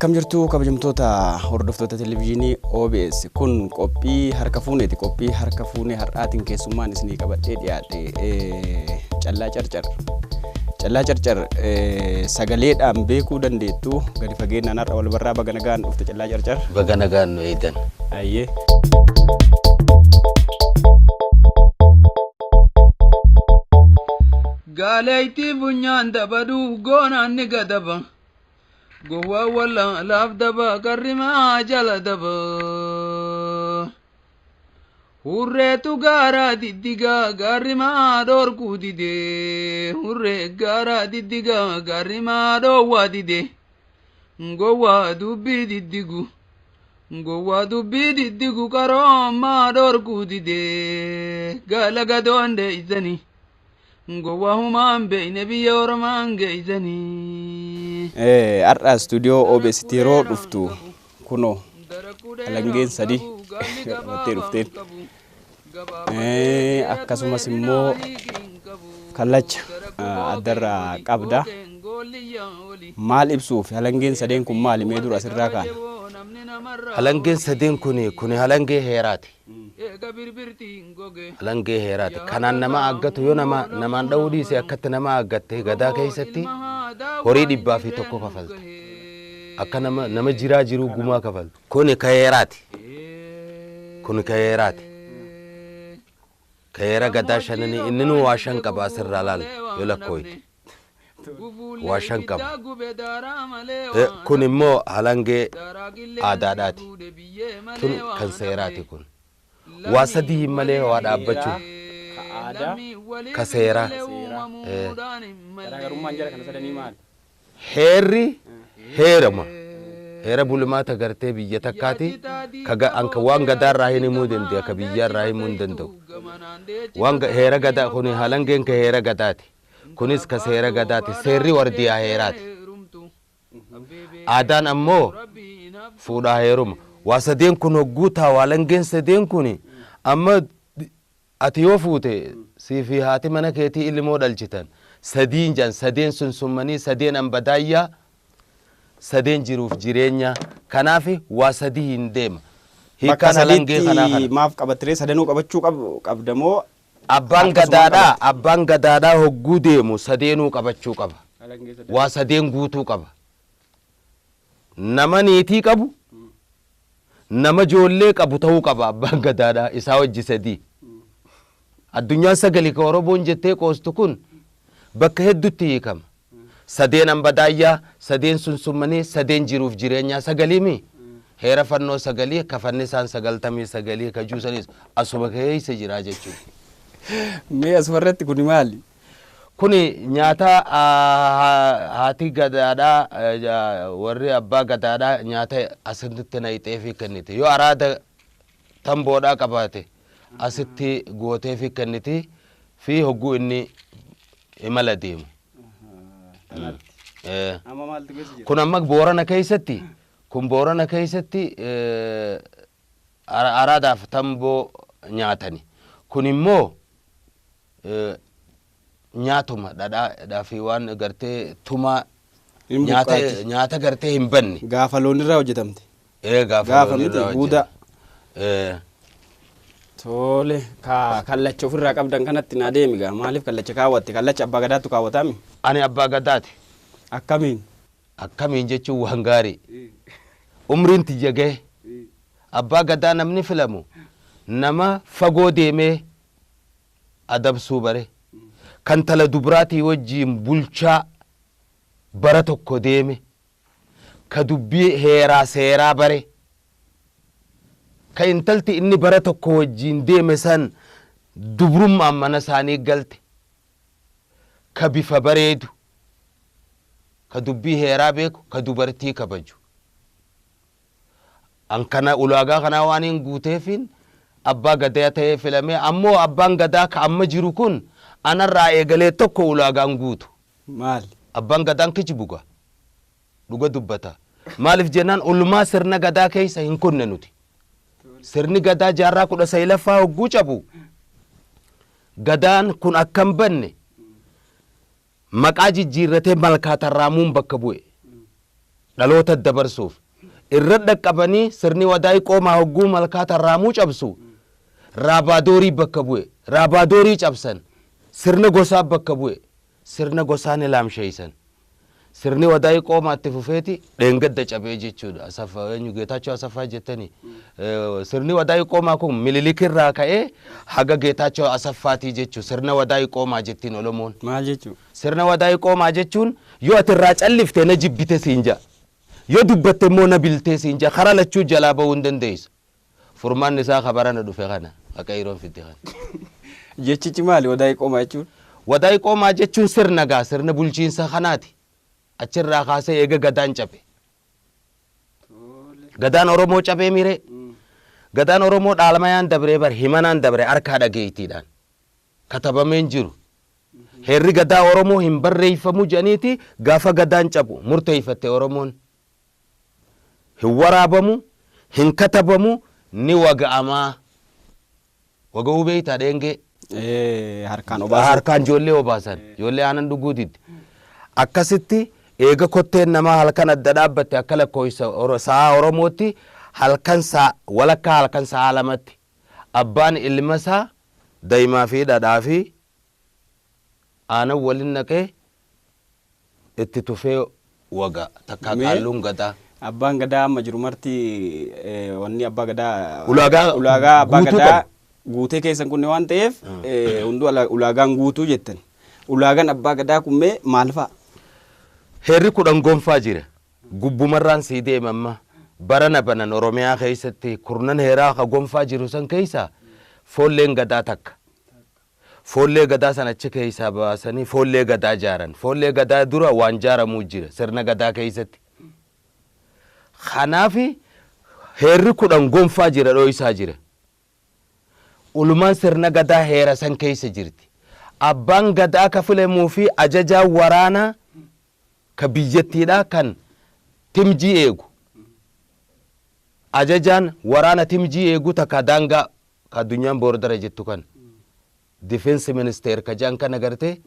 Akkam jirtu kabajamtoota hordoftoota televizyiinii OBS kun qophii harka fuuneeti. Qophii harka fuunee har'aatiin keessummaan isinii qabadhee dhiyaadhe Callaa Carcar. Callaa Carcar sagaleedhaan beekuu dandeettu gadi fageenyaan har'a wal barraa baga nagaan dhufte Callaa Carcar. Baga nagaan nu eegdan. Ayyee. Gaaleetti funyaan dabaduu goonaan ni gadaba. Gowwaa walla laaf daba qarrimaa jala daba. Hurreetu gaaraa diddigaa gaarrimaa dhoorkuu didee. Hurree gaaraa diddigaa gaarrimaa dhoowwaa didee. Gowwaa dubbii diddigu. Gowwaa dubbii diddigu qaroomaa dhoorkuu didee. Gaala gadoon deeysanii. Gowwaa humaan beeyne biyya oromaan geeysanii. Har'a istuudiyoo OBS tti yeroo dhuftu kunoo alangeen sadii qabattee dhufteen. Akkasumas immoo kallacha addarraa qabda. Maal ibsuuf halangeen sadeen kun maali mee dura asirraa kaana? Halangeen sadeen kun halangee heeraati. Halangee heeraati. Kanaan nama aggatu yoo nama namaan dha'uu dhiise akkatti nama aggatte gadaa keessatti horii 101 kafalta. Akka nama nama jiraa jiruu gumaa kafaltu. Kuni ka heeraati. Kuni ka heeraati. Ka heera gadaa shananii inni nu waa shan qaba asirraa laal yoo lakkooyte. Waa shan qaba. Kun immoo halangee aadaadhaati. Tun kan seeraati kun. Waa sadii malee waa dhaabbachuu. Ka aadaa. Ka seeraa. Garaagarummaan jara kana sadanii maali? Heerri heerama. Heera bulmaata gartee biyya takkaati. Ka waan gadaarraa hin himuu danda'u ka biyyaarraa himuu hin danda'u. Waan heera gadaa kun halangeen ka heera gadaati. Kunis ka seera gadaati. Seerri wardiyaa heeraati. Aadaan ammoo fuudhaa heeruma. Waa sadeen kun hogguu taa'u halangeen sadeen kun amma ati yoo fuute sii fi haati mana keetii ilmoo dhalchitan sadiin jan sadeen sunsummanii sadeen ambadaayyaa sadeen jiruuf jireenya kanaaf waa sadii hin deema. Bakka Hiikkaan halangee kanaa sadiitti kana. maaf qabattiree sadanuu qabachuu qabda moo? Abbaan Akkasumaan gadaadhaa qabatte. abbaan gadaadhaa hogguu deemu sadeenuu qabachuu qaba. Waa sadeen guutuu qaba. Nama niitii qabu, nama ijoollee qabu ta'uu qaba abbaan gadaadhaa isaa wajji sadii. Addunyaan sagali ka Oromoon jettee qoostu kun bakka hedduutti hiikama. Sadeen ambadaayyaa, sadeen sunsummanii, sadeen jiruuf jireenyaa sagaliimi. Heera fannoo sagalii, kafanni isaan 99 ka juusanis asuma keessa jira jechuudha. Mee asumarratti kuni maali? Kuni nyaata haati gadaadhaa warri abbaa gadaadhaa nyaata asitti naqxee fi kenniti. Yoo araada tamboodhaa qabaate asitti gootee fi kenniti fi hogguu inni imala deemu. Amma maaltu keessa jira? Kun amma Boorana keessatti kun Boorana keessatti araadaaf tamboo nyaatani. Kun immoo nyaatuma dhadhaa fi waan gartee tumaa Hin nyaata buqqaati. Nyaata gartee hin banne. Gaafa loonirraa hojjetamte. Gaafa Gaafa loonirraa miti buudaa. hojjetan. Tole ka kallacha ofirraa qabdan kanatti naa deemi gaa maaliif kallacha kaawwatte kallacha abbaa gadaattu kaawwataami? Ani abbaa gadaati. Akkamiin? Akkamiin jechuun waan gaarii. Umriin tiyya gahe. Abbaa gadaa namni filamu nama fagoo deemee adabsuu bare. Kan tala dubraatii wajjiin bulchaa bara tokko deeme. Ka dubbii heeraa seeraa bare. Ka intalti inni bara tokko wajjiin deeme san dubrummaan mana isaanii galte. Ka bifa bareedu. Ka dubbii heeraa beeku, ka dubartii kabaju. An kana ulaagaa kanaa waan hin guuteefin abbaa gadaa ta'ee filame ammoo abbaan gadaa ka amma jiru kun anarraa eegalee tokko ulaagaan guutu. Maali? Abbaan gadaan kijibuga. Dhuga dubbata. Maaliif jennaan ulmaa sirna gadaa keessa hin kunne nuti. Sirni gadaa jaarraa 19ffaa hogguu cabu gadaan kun akkam banne maqaa jijjiirratee malkaa tarraamuun bakka bu'e. Dhaloota dabarsuuf irra dhaqqabanii sirni wadaa'ii qoomaa hogguu malkaa tarraamuu cabsu raabaadorii bakka bu'e, raabaadorii cabsan, sirna gosaa bakka bu'e, sirna gosaa ni laamsheeysan. Sirni wadaa'ii qoomaatti fufeeti dheengadda cabee jechuudha. Asaffaa eenyu Geetaachoo Asaffaa jettanii. Sirni wadaa'ii qoomaa kun Minilikirraa ka'ee haga Geetaachoo Asaffaatii jechuu sirna wadaa'ii qoomaa jettiin Oromoon. Maal jechuu? Sirna wadaa'ii qoomaa jechuun yoo ati irraa callifte na jibbite siin ja'a. Yoo dubbatte immoo na biltee siin ja'a, karaa lachuu jalaa bahuu hin dandeessu. Furmaanni isaa kabarana dhufe kana haqayroon fidde kana. Jechichi maali wadaa'ii qoomaa jechuun? Wadaa'ii qoomaa jechuun sirna gaa sirna bulchiinsa kanaati. Achirraa kaasee eega gadaan cabe. Gadaan Oromoo cabee miree. Gadaan Oromoo dhaalmayaan dabree bar himanaan dabre harkaa dhageettiidhaan. Katabameen jiru. Heerri gadaa Oromoo hin barreeffamu jedhaniiti gaafa gadaan cabu murteeffatte Oromoon. Hin waraabamu, hin katabamu, ni waga'amaa. Waga'uu beektaa dheengee? Harkaan obaasan. Harkaan ijoollee obaasan. Ijoollee aanan dhuguu didde. Akkasitti eega kotteen namaa halkan adda dhaabbatte akka lakkoofsa sa'a Oromootti halkan sa'a walakkaa halkan sa'a 2tti abbaan ilma isaa daa'imaa fi dhadhaa fi aanan waliin naqee itti tufee waga takka qaalluun gadaa. Abbaan gadaa amma jiru marti wanni abbaa gadaa ulaagaa abbaa guutuu gadaa qabu. Guutee keessan kunne waan ta'eef hunduu ulaagaan guutuu jettan. Ulaagaan abbaa gadaa kun mee maal fa'a? Heerri 10 gonfaa jira. Gubbumarraan sii deema amma. Barana banan Oromiyaa keessatti kurnan heeraa ka gonfaa jiru san keessa foolleen gadaa takka. Foollee gadaa san achi keessaa baasanii foollee gadaa jaaran. Foollee gadaa dura waan jaaramuu jira sirna gadaa keessatti. Kanaaf heerri 10 gonfaa jira dhooysaa jira. Ulumaan sirna gadaa heera san keessa jirti. Abbaan gadaa ka filamuu fi ajajaa waraanaa ka biyyattiidhaa kan timjii eegu. Ajajaan waraana timjii eegu takka daangaa ka addunyaan boordara jettu kan. Difeensi ministeer ka jaan kana gartee.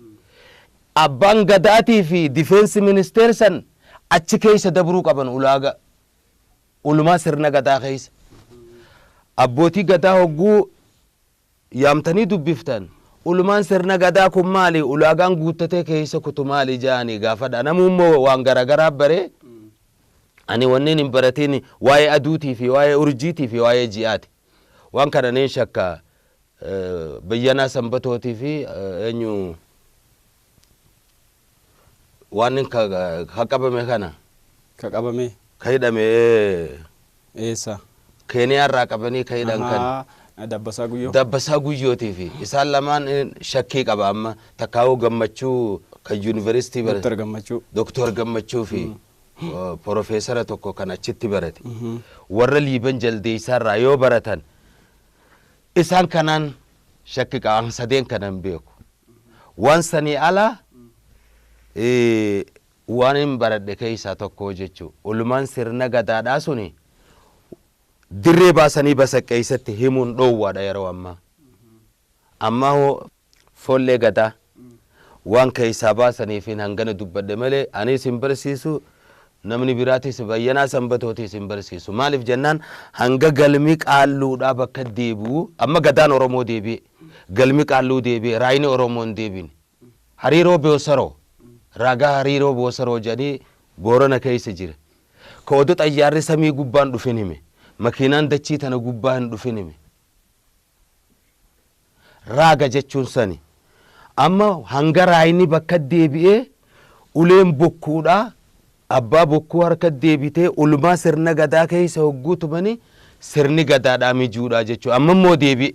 Abbaan gadaatii fi difeensi ministeer san achi keessa dabruu qaban ulaagaa. Ulumaa sirna gadaa keessa. Abbootii gadaa hogguu yaamtanii dubbiftan. Ulumaan sirna gadaa kun maali? Ulaagaan guuttatee keessa kutu maali jaanii gaafadha. Namummoo waan garaagaraa baree ani wanneen hin baratiin waa'ee aduutii fi waa'ee urjiitii fi waa'ee ji'aati. Waan kana neen shakka Bayyanaa Sanbatootii fi eenyu waan ka qabame kana. Ka qabame? Ka hidhame. Eessa? Keeniyaa irraa qabanii ka hidhan kan. Dabbasaa Guyyoo. Dabbasaa Guyyootii fi isaan lamaan shakkii qaba amma takkaa'uu Gammachuu kan yuunivarsiitii barate. Doktor Gammachuu. Doktor Gammachuu fi Profeesara tokko kan achitti barate. Warra Liiban Jaldeessaa irraa yoo baratan isaan kanaan shakkii qaba sadeen kanan beeku. Waan sanii ala waan hin baradhe keessaa tokko jechuudha. Ulumaan sirna gadaadhaa suni dirree baasanii basaqqeessatti himuun dhoowwaadha yeroo ammaa. Amma hoo foollee gadaa waan keessaa baasaniif hangana dubbadhe malee anis hin barsiisu namni biraatis Bayyanaa Sanbatootis hin barsiisu. Maaliif jennaan hanga galmi qaalluudhaa bakka deebi'u amma gadaan Oromoo deebi'e galmi qaalluu deebi'e raayini Oromoo hin deebine. Hariiroo boosaroo ragaa hariiroo boosaroo jedhanii Boorana keessa jira. Ka oduu xayyaarri samii gubbaan dhufin hime. Makiinaan dachii tana gubbaa hin dhufin hime. Raaga jechuun sani. Amma hanga raayini bakka deebi'ee uleen bokkuudhaa abbaa bokkuu harka deebitee ulumaa sirna gadaa keessa hogguu tumanii sirni gadaadhaa mijuudhaa jechuudha. Amma immoo deebi'e.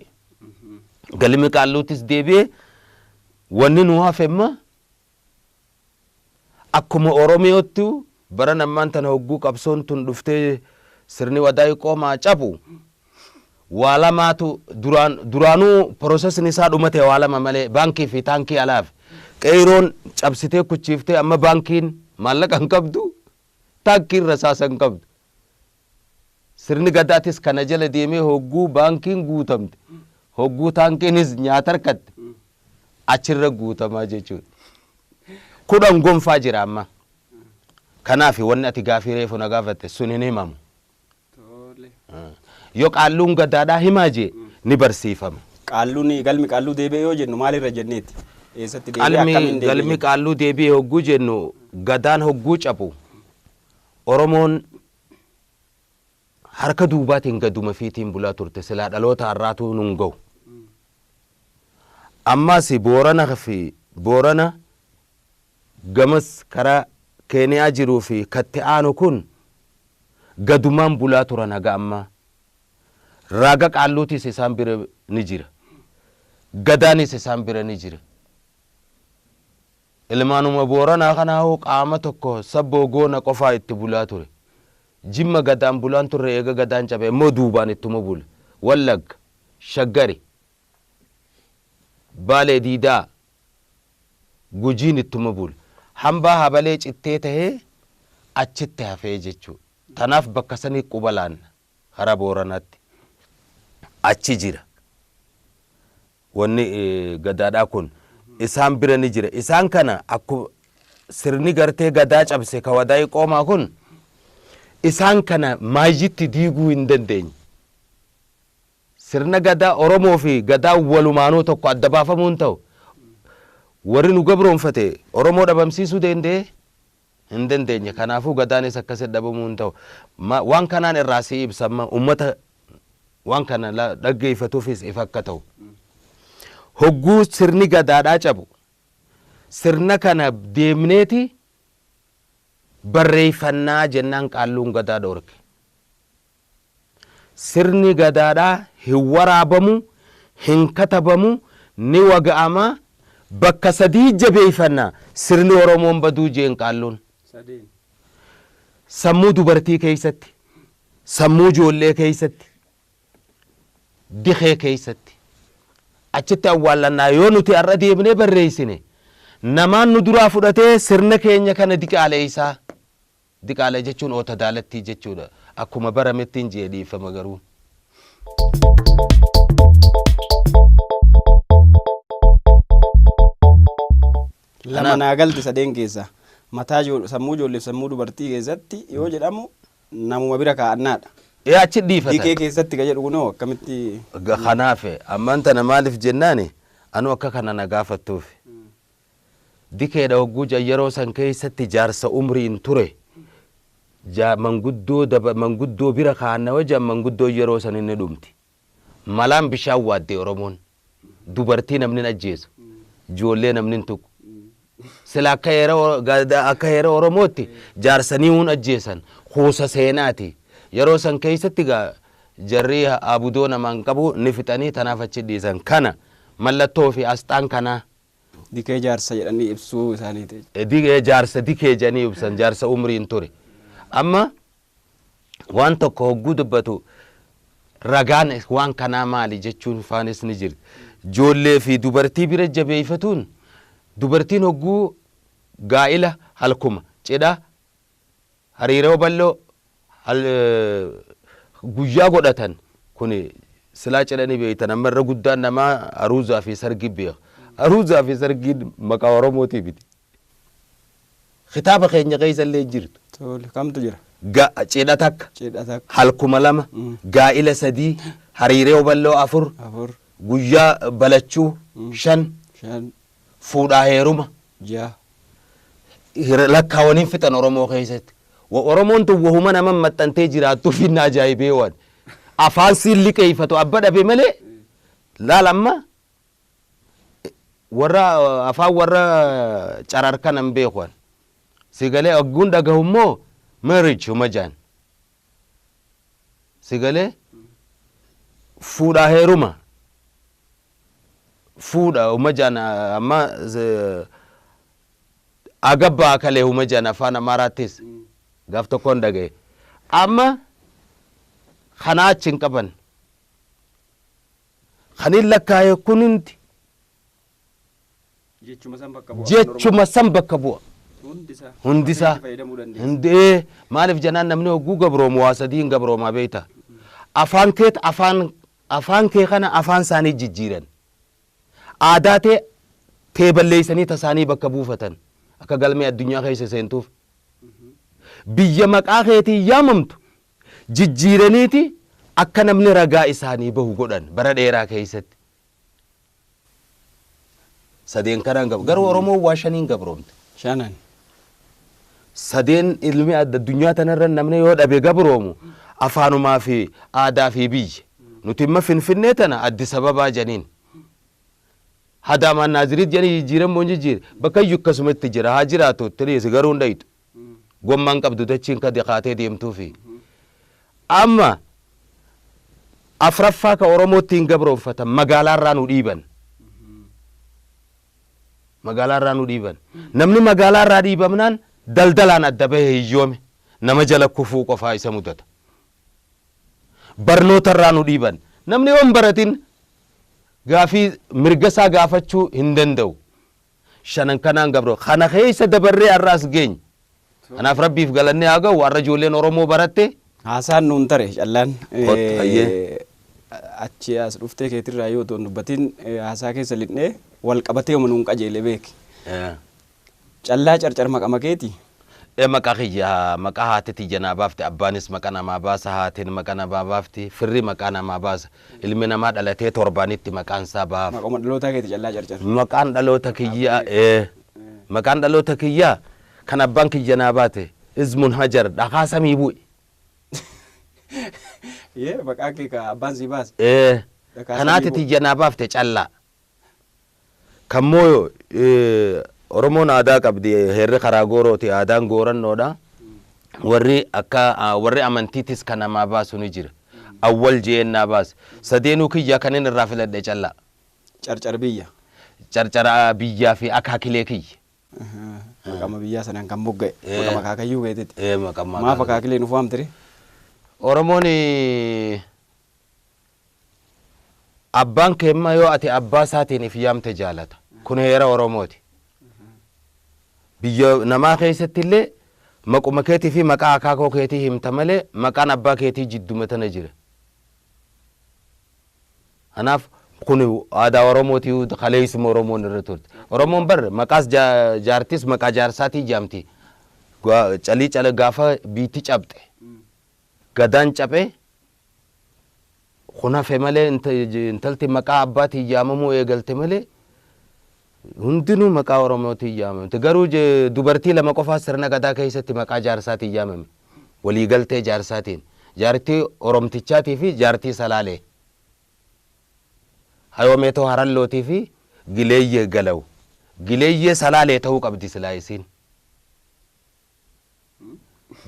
Galmi qaalluuttis deebi'e wanni nu hafe immoo akkuma Oromiyootti bara nammaan tana hogguu qabsoon tun dhuftee sirni wadaa'ii qoomaa cabu waa lamaatu duraanuu piroosesni isaa dhumate waa lama malee baankii fi taankii alaaf qeeroon cabsitee kuchiiftee amma baankiin maallaqa hin qabdu taankiin rasaasa hin qabdu. Sirni gadaatis kana jala deemee hogguu baankiin guutamte hogguu taankiinis nyaata harkatte achirra guutamaa jechuudha. 10 gonfaa jira amma. Kanaaf wanni ati gaafii reefu na gaafatte sun hin himamu. Yoo qaalluun gadaadhaa himaa jee ni barsiifama. Qaalluun galmi qaalluu deebi'e yoo jennu maalirra jenneeti? Eessatti deebi'e, akkamiin Qalmi deebi'e? Galmi qaalluu deebi'e hogguu jennu, gadaan hogguu cabu Oromoon harka duubaatiin gaduma fiitiin bulaa turte, silaa dhaloota har'aatu nun ga'u. Ammas Boorana fi Boorana gamas karaa Keeniyaa jiruu fi katti aanu kun gadumaan bulaa turan haga ammaa. Raaga qaalluutis isaan bira ni jira. Gadaanis isaan bira ni jira. Ilmaanuma Booranaa kanaa'uu qaama tokko sabboo goona qofaa itti bulaa ture. Jimma gadaan bulaan turre, eega gadaan cabe immoo duubaan ittuma bule. Wallagga, Shaggari, Baalee Diidaa, Gujiin ittuma bule. Hambaa habalee cittee tahee achitti hafee jechuudha. Tanaaf bakka sanii quba laanna karaa Booranaatti. Achi jira. Wanni gadaadhaa kun isaan bira ni jira. Isaan kana akkuma sirni gartee gadaa cabse ka wadaa'ii qoomaa kun isaan kana maayyitti diiguu hin dandeenye. Sirna gadaa Oromoo fi gadaa walumaanuu tokko adda baafamuu hin ta'u. Warri nu gabroonfate Oromoo dhabamsiisuu danda'e hin dandeenye. Kanaafuu gadaanis akkasitti dhabamuu hin ta'u. Waan kanaan irraa si ibsamma uummata waan kana dhaggeeffatuufis ifa akka ta'u. Hogguu sirni gadaadhaa cabu sirna kana deemneeti barreeffannaa jennaan qaalluun gadaa dhoorke. Sirni gadaadhaa hin waraabamu, hin katabamu, ni waga'ama, bakka sadii jabeeffannaa sirni Oromoon baduu jeen qaalluun. Sammuu dubartii keessatti, sammuu ijoollee keessatti, dikee keessatti. Achitti awwaallannaa. Yoo nuti har'a deemnee barreessine namaan nu duraa fudhatee sirna keenya kana diqaaleessaa. Diqaala jechuun oota daalattii jechuudha. Akkuma barametti hin jee, dhiifama garuu. Lama naa galte sadeen keessaa. Mataa sammuu ijoolleef sammuu dubartii keessatti yoo jedhamu namuma bira kaa'annaadha. Ee, achi dhiifatan. Dikee keessatti ka jedhu kunoo akkamitti? Kanaaf ammaan tana maaliif jennaani anu akka kana na gaafattuuf. Dikeedha hogguu yeroo san keessatti jaarsa umriin ture. Manguddoo daba manguddoo bira kaa'anna wajjin manguddoo yeroo san inni dhumti. Malaan bishaan waaddee Oromoon. Dubartii namni hin ajjeesu. Ijoollee namni hin tuqu. Sila akka heera Oromootti jaarsanii hun ajjeesan kuusa seenaati. Yeroo san keessatti gaa jarri abudoo namaan qabu ni fixanii tanaaf achi dhiisan. Kana mallattoo fi asxaan kanaa. Dikee jaarsa jedhanii ibsuu isaaniiti. Jaarsa dikee jedhanii ibsan, jaarsa umriin ture. Amma waan tokko hogguu dubbatu ragaan waan kanaa maali jechuun faanis ni jirti. Ijoollee fi dubartii bira jabeeffatuun dubartiin hogguu gaa'ila, halkuma cidha, hariiroo bal'oo guyyaa godhatan kun silaa cidha ni beektan. Amma irra guddaan namaa aruuzaa fi sargii beeka. Aruuzaa fi sargiin maqaa Oromootii miti. Kitaaba keenya keessa illee jirtu. Tole, kamtu jira? Cidha takka, Cidha takka. Halkuma lama, gaa'ila sadii, hariiroo bal'oo afur, Afur. Guyyaa balachuu shan, Shan. Fuudhaa heeruma. Ja'a. Lakkaawwaniin fixan Oromoo keessatti. Oromoon tun wahuma nama maxxantee jiraattuuf hin ajaa'ibee waan. Afaan siin liqeeffatu abba dhabe malee laal amma warra afaan warra carar kanan beeku. Si galee ogguun dhagahu immoo marriage huma jaan. Si galee fuudhaa heeruma. Fuudha huma jaan amma agabbaa kalee huma jaan afaan Amaaraattis gaaf tokkoon dhagaye. Amma kanaa achi hin qaban. Kanin lakkaa'e kun hundi Jechuma san bakka bu'a. Jechuma san bakka bu'a. Hundisaa. Hundisaa. Fayyadamuu dandeessa. Hundee maaliif jennaan namni hogguu gabroomu waa sadii hin gabroomaa beekta. Afaan keet afaan kee kana afaan isaanii jijjiiran. Aadaa tee balleessanii tasaanii bakka buufatan akka galmee addunyaa keessa seentuuf. Biyya maqaa keetiin yaamamtu jijjiiraniiti akka namni ragaa isaanii bahu godhan bara dheeraa keessatti. Sadeen kanaan gabu. Garuu Oromoon waa shaniin gabroomte. Shanan. Sadeen ilmi addunyaa tanarra namni yoo dhabe gabroomu afaanumaa fi aadaa fi biyya. Nuti imma Finfinnee tana Addis Ababaa janiin. Hadaamaan Naaziriit jedhanii jijjiiran moo hin jijjiire? Bakka iyyuu akkasumatti jira. Haa jiraatu tiriis garuu hin dhayitu. Gommaan qabdu dachiin kadi kaatee deemtuufi. Amma afraffaa ka Oromootti hin gabroonfatan magaalaarraa nu dhiiban. Magaalaarraa nu dhiiban. Namni magaalaarraa dhiibamnaan daldalaan adda bahee hiyyoome. Nama jala kufuu qofaa isa mudata. Barnootarraa nu dhiiban. Namni yoo hin baratin gaafii mirga isaa gaafachuu hin danda'u. Shanan kanaan gabroo. Kana keessa dabarree har'a as geenye. Kanaaf Rabbiif galannee haa ga'u har'a ijoolleen Oromoo baratte. Haasaan nuun tare callaan. Kottu, hayyee. Achi as dhuftee keetirraa yoo otoo hin dubbatin haasaa keessa lixnee wal qabatee uma nuun qajeele beeki. Callaa Carcar maqama keeti? Maqaa kiyya maqaa haati tiyya naa baafte abbaanis maqa namaa baasa haatiin maqa namaa baafti firri maqaa namaa baasa ilmi namaa dhalatee torbaanitti maqaan isaa bahaaf. Maquma dhalootaa keeti Callaa Carcar? Maqaan dhaloota kiyya maqaan dhaloota kiyya kan abbaan kiyya naa baate Izmun Hajar dhakaa samii bu'e. Yee maqaa kee ka abbaan sii baase? Dhakaa Kan haati samii bu'e. tiyya naa baafte Callaa. Kan moo Oromoon aadaa qabdi heerri karaa goorooti aadaan goorannoodha. Warri akka warri amantiitis kan namaa baasu ni jira. Awwal je'een naa baase. Sadeenuu kiyya kanin irraa filadhe Callaa. Carcar biyya. Carcara biyyaa fi akaakilee kiyya. Maqama biyyaa sanaan kan mogga'e. Maqama akaakayyuu keetiiti. Maqama Maaf akaakilee nuuf waamtire? Oromoon abbaan keemma yoo ati abbaa isaatiin if yaamte jaalata. Kun heera Oromooti. Biyya namaa keessatti illee maquma keetii fi maqaa akaakoo keetii himta malee maqaan abbaa keetii jidduma tana jira. Kanaaf kun aadaa Oromooti kaleessuma Oromoon irra turte. Oromoon bar maqaas jaartis maqaa jaarsaatii jaamti. Calii cala gaafa biitti cabxe. Gadaan caphee kun hafe malee intalti maqaa abbaatiin yaamamuu eegalte malee hundinuu maqaa Oromootiin yaamamte. Garuu dubartii lama qofaa sirna gadaa keessatti maqaa jaarsaatiin yaamame. Waliigaltee jaarsaatiin. Jaartii Oromtichaatii fi jaartii Salaalee. Hayoomeetoo Harallootii fi Gileeyyee Galaw. Gileeyyee Salaalee ta'uu qabdi silaa isiin.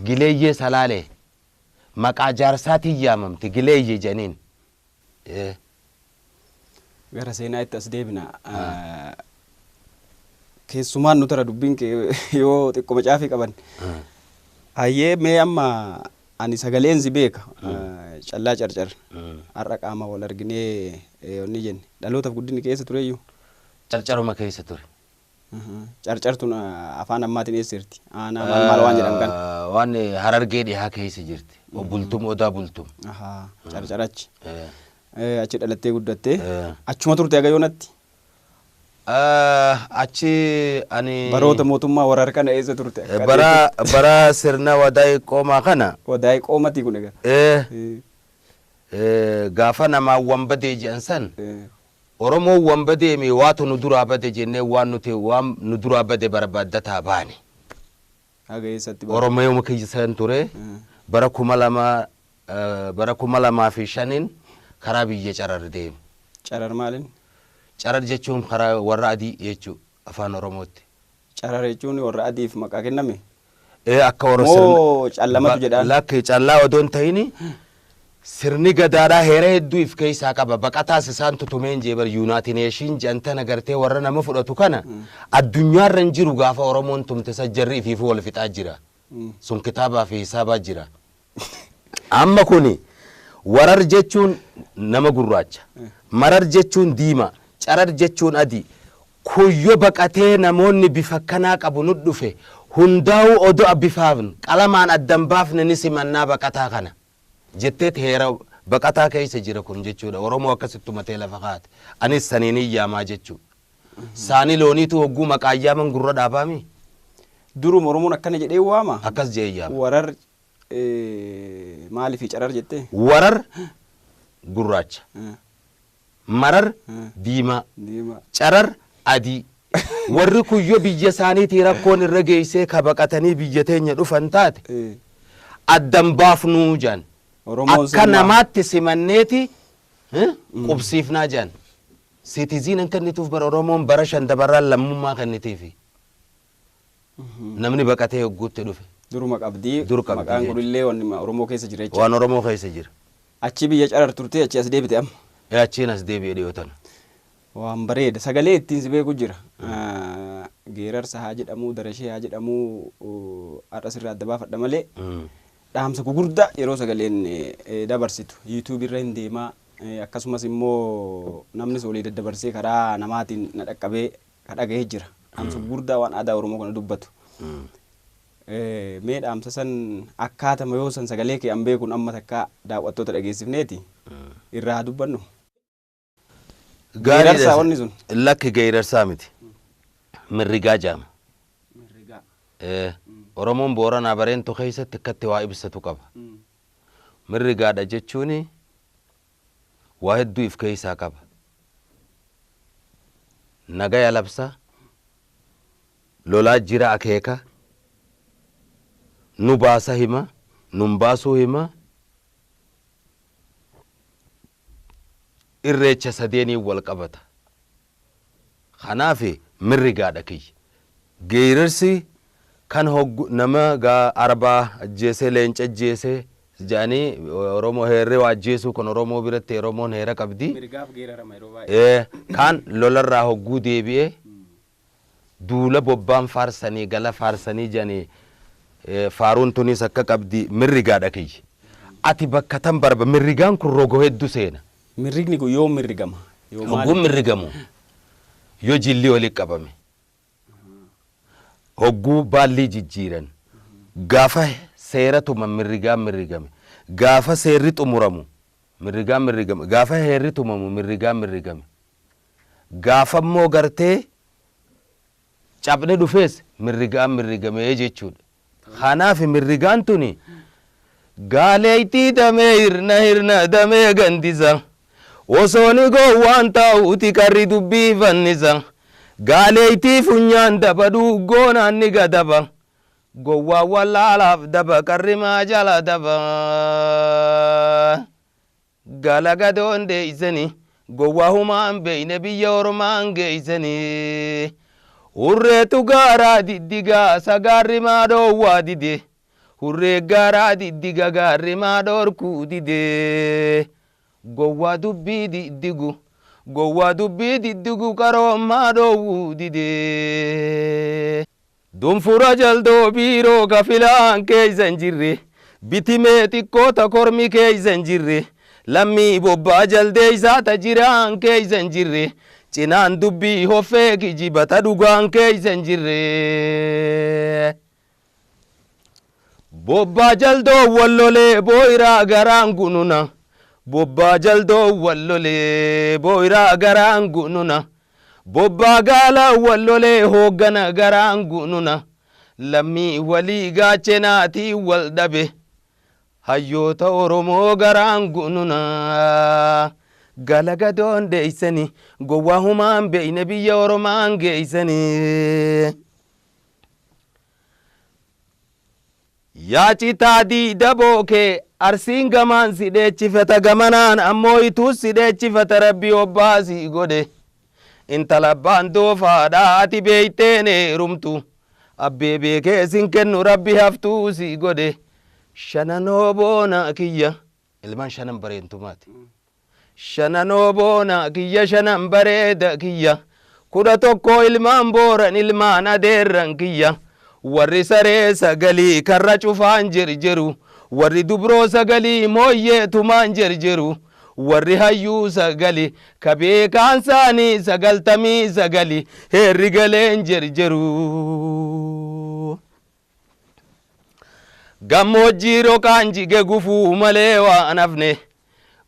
Gileeyyee Salaalee. Maqaa jaarsaatiin yaamamti Gileeyyee janiin. Gara seenaa itti as deebina. Keessumaan nu tara dubbiin kee yoo xiqquma caafii qaban. Hayyee mee amma ani sagaleen si beeka. Callaa Carcar. Har'a qaama wal arginee onni jenne. Dhalootaaf guddinni keessa tureyyuu? Carcaruma keessa ture. Carcartuun afaan ammaatiin eessa jirti? Aanaa maal maal waan jedhamu kana? Waan Harargee dhihaa keessa jirti. Bultum Odaa Bultum. Carcar achi. Achi dhalattee guddattee. Achuma turte haga yoonatti? Achi ani. Baroota mootummaa warra kana eessa turte? Bara sirna wadaa'ii qoomaa kana. Wadaa'ii qoomatii kun egaa. Gaafa namaa wanbadee jedhan san. Oromoon wanbadee mi waatu nu duraa bade jennee waan nuti waan nu duraa bade barbaaddataa baane. Haga eessatti baate? Oromoo keessan ture. Bara 2005 karaa biyya Carar deeme. Carar maaliin? Carar jechuun karaa warra adii jechuu afaan Oromootti. Carar jechuun warra adiif maqaa kenname? Akka warra Moo callamatu jedhaan? Lakki callaa odoo hin ta'ini sirni gadaadhaa heera hedduu if keessaa qaba. Baqataas isaan tutumeen jee bar yuunaatineeshiin jedhan agartee warra nama fudhatu kana addunyaarra hin jiru gaafa Oromoon tumte sajjarri ifiifuu wal fixaa jira. Sun kitaabaa fi hisaabaa jira. Amma kuni warar jechuun nama gurraacha. Marar jechuun diimaa. Carar jechuun adii. Kuyyoo baqatee namoonni bifa kanaa qabu nu dhufe hundaa'uu odoo bifaafne qalamaan addan baafne ni simannaa baqataa kana. Jetteet heera baqataa keessa jira kun jechuudha. Oromoo akkasitti matee lafa kaa'ate. Anis saniin iyyaamaa jechuudha. Saani looniitu hogguu maqaa iyyaaman gurra dhaabaami. Duruma Oromoon akkana jedhee waama. Akkas jee yaama. Warar maaliif carar jettee? Warar gurraacha. Marar diimaa. Diimaa. Carar adii. Warri kun yoo biyya isaaniitii rakkoon irra geessee ka baqatanii biyya teenya dhufan taate addan baafnuu jaan. Oromoon Akka sirnaa- namaatti simanneeti qubsiifnaa jaan. Citizen hin kennituuf bara Oromoon bara 5 dabarraan lammummaa kennitiifi. Namni baqatee hogguutti dhufe. Duruma qabdii. Dur qabdi Maqaan jechuudha. kunillee wanni Oromoo keessa jira jechuudha. Waan Oromoo keessa jira. Achi biyya carar turtee achi as deebite amma. Achiin as deebi'ee dhiyoo tana. Waan bareeda sagalee ittiin si beeku jira. Geerarsa haa jedhamuu darashee haa jedhamuu har'a sirraa adda baafadha malee dhaamsa gugurdaa yeroo sagaleen dabarsitu yuutuubii irra hin deemaa akkasumas immoo namnis walii daddabarsee karaa namaatiin na dhaqqabee ka dhagahee jira. Dhaamsa gugurdaa waan aadaa Oromoo kana dubbatu. Mee dhaamsa san akkaatama yoo san sagalee kee an beekuun amma takka daawwattoota dhageessifneeti irraa haa dubbannu. Gaariidha. Geerarsaa wanni sun? Lakki geerarsaa miti. Mirrigaa jaama. Oromoon Booranaa Bareentu keessatti akkatti waa ibsatu qaba. Mirrigaadha jechuun waa hedduu if keessaa qaba. Nagaya labsa, lolaa jira akeeka, nu baasa hima, nun baasuu hima, irreecha sadeeniin wal qabata. Kanaaf mirrigaadha kiyya. Geerarsi kan hoggu nama gaa arbaa ajjeesee leenca ajjeesee jedhanii Oromoo heerree waa ajjeesuu kun Oromoo biratti Oromoon heera qabdi. Mirgaaf geerarama yeroo baay'ee. Kan lolarraa hogguu deebi'ee duula bobbaan faarsanii gala faarsanii jedhanii faaruun tunis akka qabdi mirrigaadha kiyya. Ati bakka tan barba mirrigaan kun rogo hedduu seena. Mirrigni kun yoom mirrigama? Yoo maali? Hogguun mirrigamu yoo jilli walitti qabame hogguu baallii jijjiiran gaafa seera tuman mirrigaan mirrigame gaafa seerri xumuramu mirrigaan mirrigame gaafa heerri tumamu mirrigaan mirrigame gaafa immoo gartee cabne dhufees mirrigaan mirrigame jechuudha. Kanaaf mirrigaan tuni gaaleetti damee hirna hirna damee gandisa osoo ni gowwaan taa'uuti qarri dubbii fannisa gaaleetti funyaan dabaduu goonaan ni gadaba gowwaa wallaalaaf daba qarri maa jala daba galagadoon deeysani gowwaa humaan beeyne biyya ormaan geeysani hurreetu gaaraa diddigaa sagaarri maa dhoowwaa dide hurree gaaraa diddiga gaarri maa dhoorkuu dide gowwaa dubbii diddigu gowwaa dubbii diddigu qaroomaa dhoowwuu dide. Dunfura jaldoo biiroo kafilaan keeysa hin jirre bitimee xiqqoota kormi keeysa hin jirre lammii bobbaa jaldeeysaa ta jiraan keeysa hin jirre cinaan dubbii hoffee kijibata dhugaan keeysa hin jirre. Bobbaa jaldoo wallolee booyiraa garaan gununa bobbaa jaldoo wallolee booyiraa garaan gununa bobbaa gaala wallolee hooggana garaan gununa lammii walii gaachenaatii wal dhabe hayyoota Oromoo garaan gununa galagadoon deeysani gowwaa humaan beeyne biyya Oromaan geeysani. Yaa citaa diida bookee arsiin gamaan si dheechifata gamanaan ammoo ituus si dheechifata rabbi obbaasii godhe. Intala abbaan doofaadha ati beeyteen heerumtu abbee beekee sin kennu rabbi haftuu si godhe. Shananoo boona kiyya ilmaan shanan bareentumaati. Shananoo boona kiyya shanan bareeda kiyya 11 ilmaan booran ilmaan adeerran kiyya. Warri saree sagalii karra cufaan jirjiru warri dubroo sagalii mooyyee tumaan jirjiru warri hayyuu sagali ka beekaan isaanii 99 heerri galeen jirjiru. Gammoojjii roqaan jige gufuu malee waan hafne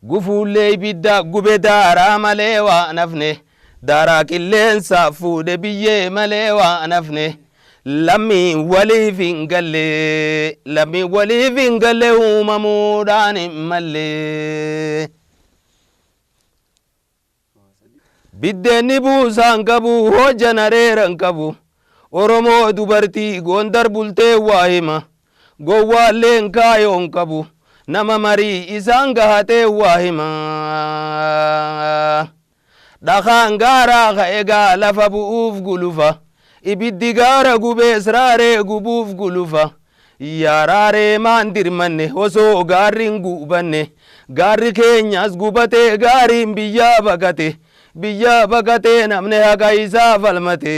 gufuullee ibidda gube daaraa malee waan hafne daaraa qilleensaa fuudhe biyyee malee waan hafne. Lammiin waliif hin galle, lammiin waliif hin galle uumamuudhaan hin malle. Biddeenni buusaan qabu, hojjan areeran qabu. Oromoo dubartii Gondar bultee waa hima. Gowwaalleen kaayoon qabu. Nama marii isaan gahatee waa hima. Dhakaan gaaraa ka'e gaa lafa bu'uuf gulufa. Ibiddi gaara gubees raaree gubuuf gulufa. Yaa raaree maan dirmanne osoo gaarri hin gubanne. Gaarri keenyas gubatee gaariin biyyaa baqate. Biyyaa baqatee namni haqa isaa falmate.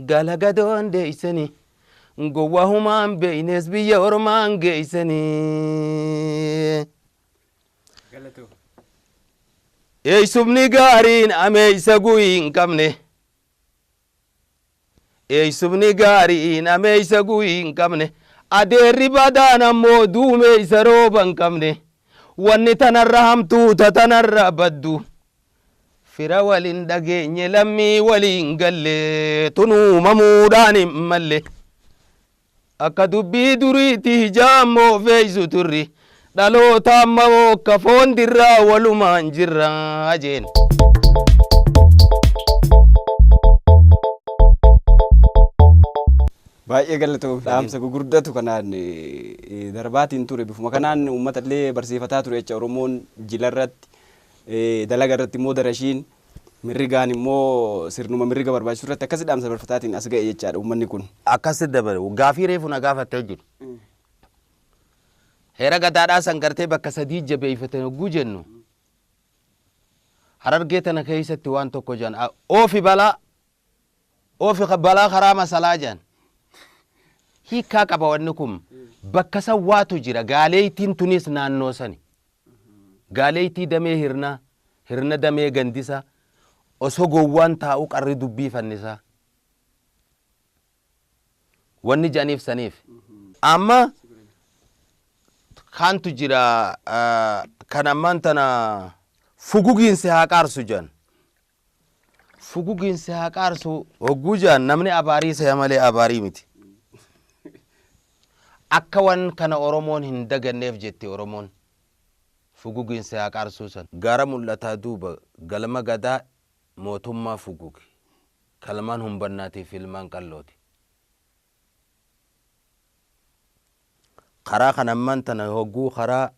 Galagadoon deeysanii gowwaa humaan beeynes biyya ormaan geeysanii. Eeysumni gaariin ameeysa guyii hin qabne. Eeysumni gaariin ameeysa guyii hin qabne. Adeerri badaan ammoo duumeeysa rooba hin qabne. Wanni tanarra hamtuu ta tanarra baddu. Fira waliin dhageenye lammii waliin galle tun uumamuudhaan hin malle. Akka dubbii duriitti hijaammoo feeysu turri. Dhaloota ammoo akka foon dirraa walumaan jirra jeen. Baay'ee galatoom, dhaamsa gurguddatu kanaan darbaatiin ture. Bifuma kanaan uummata illee barsiifataa ture jecha. Oromoon jila irratti, dalaga irratti immoo darashiin, mirrigaan immoo sirnuma mirriga barbaachisu irratti akkasi dhaamsa barfataatiin as ga'e jechaadha uummanni kun. Akkasitti dabale gaafii reefu na gaafattee jiru. Heera gadaadhaa san gartee bakka sadii jabeeffatan hogguu jennu. Harargee tana keessatti waan tokko jedhan, oofi balaa, oofi balaa karaa masalaa jedhan. Hiikkaa qaba wanni kun, bakka san waatu jira. Gaaleeytiin tunis naannoo sani. Gaaleeytii damee hirnaa, hirna damee gandisa, osoo gowwaan taa'u qarri dubbii fannisaa. Wanni jedhaniif saniif. Amma kaantu jira, kan ammaan tana fugugiinsi haa qaarsu jedhan. Fugugiinsi haa qaarsu hogguu jedhan namni abaarii saya malee abaarii miti. Akka wan kana Oromoon hin daganneef jetti Oromoon. Fugugiinsi haa qaarsuu san. Gaara mul'ataa duuba galma gadaa mootummaa fugugi. Kalmaan humbannaatiif ilmaan qallooti. Karaa kan ammaan tana hogguu karaa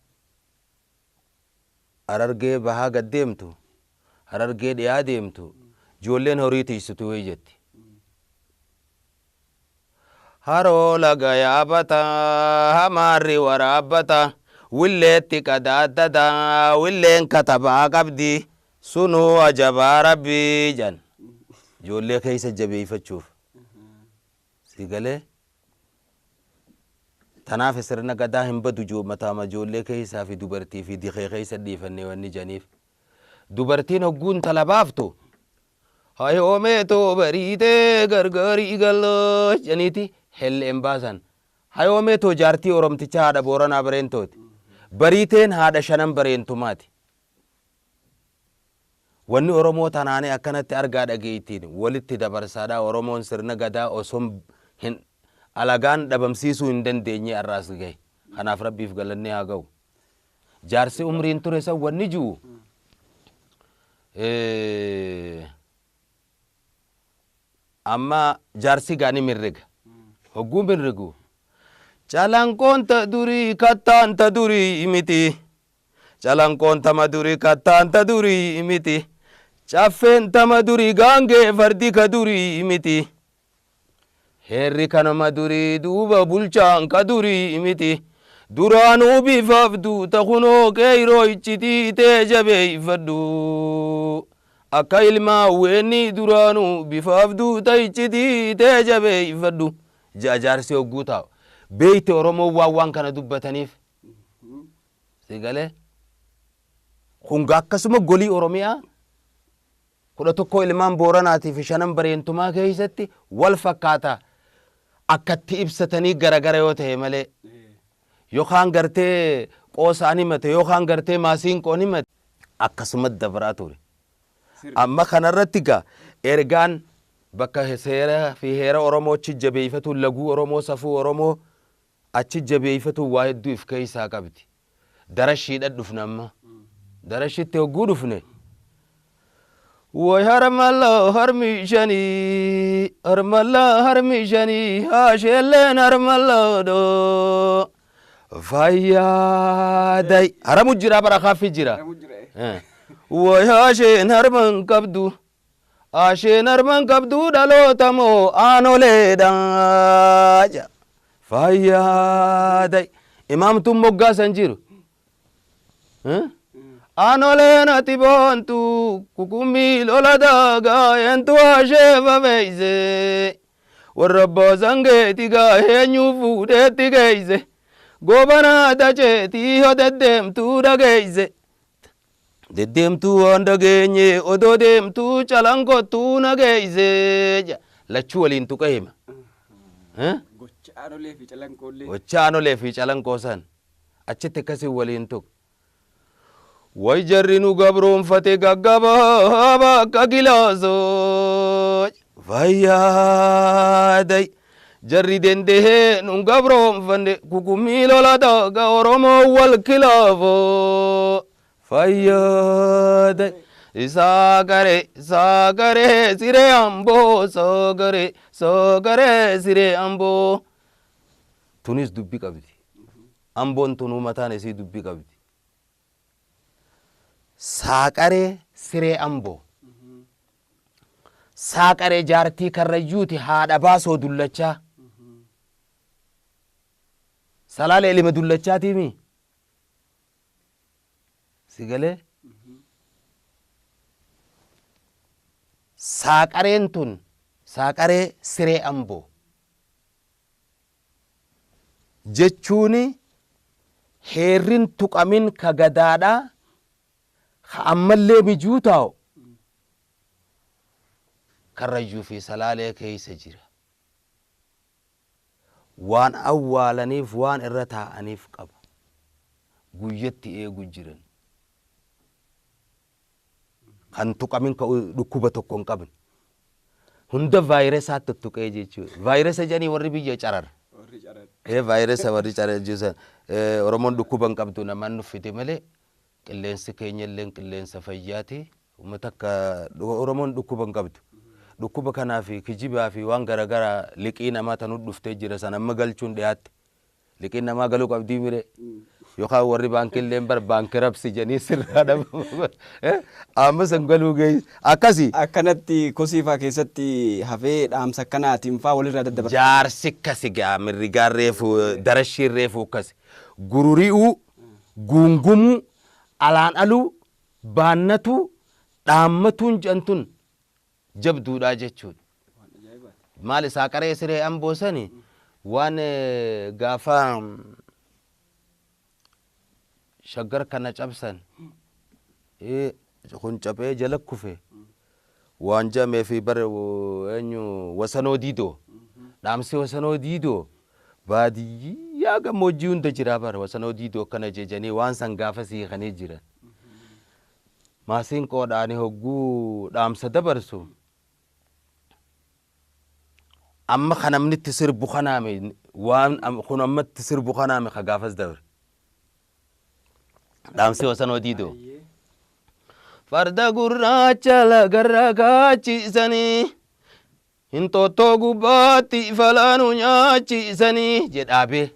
Harargee bahaa gad deemtu, Harargee dhiyaa deemtu, ijoolleen horii tiksitu wayii jetti. Haroo laga yaabata, hamaarri waraabbata, willeetti qadaaddata, willeen katabaa qabdi, sunuu ajabaa rabbii jedhan. Ijoollee keessa jabeeffachuuf. Si galee? Tanaaf sirna gadaa hin badu, mataama ijoollee keessaa fi dubartii fi dikee keessa dhiifannee wanni jedhaniif. Dubartiin hogguun intala baaftu hayoomeetoo bariitee gargaarii galloo jedhaniiti helleen baasan. Hayoomeetoo jaartii Oromtichaa haadha Booranaa Bareentooti. Bariiteen haadha shanan Bareentumaati. Wanni Oromoo tanaanii akkanatti argaa dhageettiin walitti dabarsaadha. Oromoon sirna gadaa osoo hin alagaan dhabamsiisuu hin dandeenye har'aas gahe. Kanaaf Rabbiif galannee haa ga'u. Jaarsi umriin ture san wanni jiru amma jaarsi gaani mirriga. Hogguu mirrigu. Calanqoon ta durii kattaan ta durii miti. Calanqoon tama durii kattaan ta durii miti. Caffeen tama durii gaangee fardi ka durii miti. Heerri kanuma durii duuba bulchaan ka durii miti. Duraanuu bifaaf duuta kunoo qeeroo iccitii tee jabeeffadhu. Akka ilmaa weenni duraanuu bifaaf duuta iccitii tee jabeeffadhu. Ja'a jaarsi hogguu taa'u. Beeyte Oromoon waan waan kana dubbataniif. Si galee? Kun akkasuma golii Oromiyaa 11 ilmaan Booranaatii fi shanan Bareentumaa keessatti wal fakkaata. Akkatti ibsatanii garagara yoo ta'e malee. Yookaan gartee qoosaan himate, yookaan gartee maasiinqoon himate, akkasuma dabaraa ture. Amma kanarratti gaa ergaan Bakka seera fi heera Oromoo achi jabeeffatu, laguu Oromoo, safuu Oromoo achi jabeeffatu, waa hedduu if keessaa qabdi. Darashiidha dhufne amma. Darashitti hogguu dhufne. Way harmalla harmi shanii, harmalla harmi shanii, haasheelleen harmalla doo. Fayyaaday. Haramu jira, bara kaaffi jira. Way haasheen harman qabdu. Haasheen harman qabdu dhaloota moo aanoleedha. Fayyaaday. Imaamtuun moggaasan jiru. Aanoleen ati boontu kukumii lola daagaa eentu haashee fafeeyse. Warra abbaa sangeeti gaa eenyu fuudheetti geeyse. Gobanaa dacheetii ho deddeemtuu dhageeyse. Deddeemtuu waan dhageenye odoo deemtuu calankottuu nageeyse. Lachuu waliin tuqa hima. Gocha aanolee fi calanqoollee. Gocha aanolee fi calanqoo san achitti akkasii waliin tuqa. Way jarri nu gabroonfate gaggabaa bakka gilaasoo. Fayyaaday. Jarri dandahee nun gabroonfanne kukumii lola daaga Oromoo wal kilaafoo. Fayyaaday. Saagare saagare siree amboo, saagare saagare siree amboo. Tunis dubbi qabdi. Amboon tunuu mataan isii dubbi qabdi. Saaqaree siree amboo. Saaqaree jaartii karrayyuuti, haadha baasoo dullachaa. Salaale ilma dullachaatiimi. Si galee? Saaqareen tun saaqaree siree amboo jechuuni heerrin tuqamin ka gadaadhaa ka ammallee mijuu taa'u karrayyuu fi salaalee keessa jira. Waan awwaalaniif, waan irra taa'aniif qaba. Guyyatti eegu jiran. Kan tuqamin, ka dhukkuba tokko hin qabne. Hunda vaayirasaa tuttuqee jechuudha. Vaayirasa jedhanii warri biyya carar. Ee, vaayirasa warri carar jechuudha. Oromoon dhukkuba hin qabdu, namaan nuffite malee qilleensi keenya illee qilleensa fayyaati. Uummata akka Oromoon dhukkuba hin qabdu. Dhukkuba kanaa fi kijibaa fi waan garaagaraa liqii namaa tanuu dhuftee jira, san amma galchuun dhiyaatte. Liqiin namaa galuu qabdii mire. Yookaan warri baankiillee bar baankii rabsi jedhanii sirraa dhabu. Amma san galuu geessu. Akkasi. Akkanatti kosii faa keessatti hafee dhaamsa akkanaatiin faa walirraa daddabarsa. Jaarsi akkasi gaa mirrigaan reefu darashiin reefu akkasi. Gururi'uu, guungumuu, alaan aluu, baannatuu, dhaammatuun jedhamtun jabduudhaa jechuudha. Maal isaa qaree siree amboo sani waan gaafa shaggar kana cabsan kun caphee jala kufe waan jedhamee fi bara eenyu wasanoo diidoo, dhaamsi wasanoo diidoo baadiyyaa gammoojjii hunda jira, bara wasanoo diidoo akkana jejanii waan san gaafa siikanii jiran. Maasiin qoodhaani hogguu dhaamsa dabarsu amma kan namni itti sirbu kanaame, waan kun amma itti sirbu kanaame ka gaafas dabre. Dhaamsi wasanoo diidoo. Farda gurraacha lagarra kaachisanii, hinxooxxoo gubbaatti falaanu nyaachisanii jedhaabee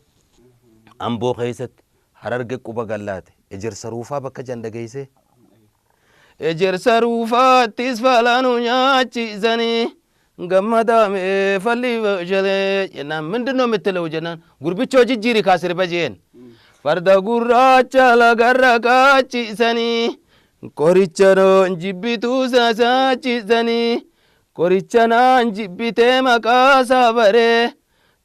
amboo keessatti Hararge quba gallaate ejersa ruufaa bakka janda geesse. Ejersa ruufaattis falaanu nyaachisanii gammadaame falli fashalee jennaan, ምንድን ነው የምትለው jennaan, gurbichoo jijjiiri kaa sirba jeen. Farda gurraacha lagarra kaachisanii, qoricha noon jibbituu sasaachisanii, qoricha naan jibbitee maqaa sabaree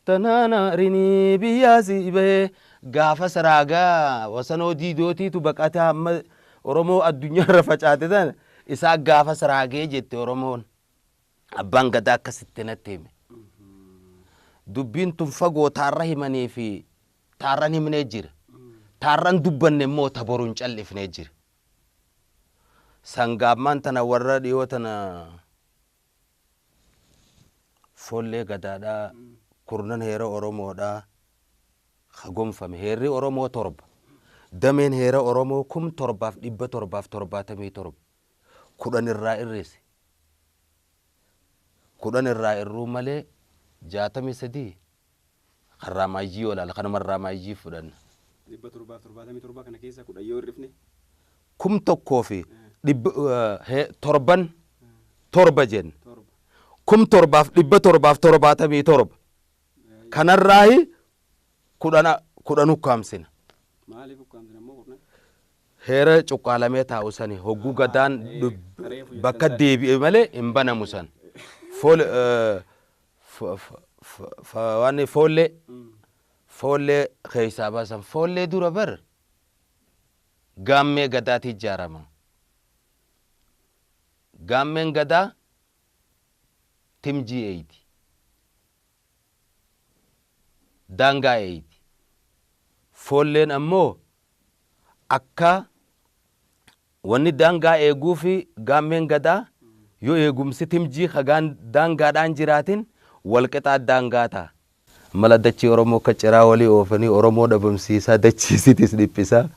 tanaan aarinii biyyaa si bahee. Gaafa saraagaa wasanoo diidootiitu baqataa amma Oromoo addunyaarra facaate tana isaa gaafa saraagee jette Oromoon. Abbaan gadaa akkasitti natti hime. Dubbiin tun fagoo taarra himanii fi taarran himnee jira. Taarran dubbanne immoo ta boru hin callifnee jira. Sangaammaan tana warra dhiyoo tana Foollee gadaadhaa, kurnan heera Oromoodhaa ka gonfame. Heerri Oromoo 7. Dameen heera Oromoo 7777. 10 irraa irrisi. 10 irraa irruu malee 63 kan raamaayyii yoo ilaala kanuma raamaayyii fudhanna. 777 kana keessa 10 yoo hir'ifne. Kum tokkoo fi dhibba torban torba jenna. 7777. Kanarraahi 10 ukkaamsina. Maaliif ukkaamsina immoo kurnan? Heera cuqqaalamee taa'u sani hogguu gadaan bakka deebi'e malee hin banamu san. Fool waan foollee keessaa baasan, foollee dura bar gaammee gadaati ijaarama. Gaammeen gadaa timjii eeyti. Daangaa eeyti. Foolleen ammoo akka wanni daangaa eeguu fi gaammeen gadaa yoo eegumsi timjii kagaan daangaadhaan jiraatin walqixaa daangaa ta'a. Mala dachii Oromoo akka ciraa walii oofanii Oromoo dhabamsiisaa, dachii isiitis dhiphisaa.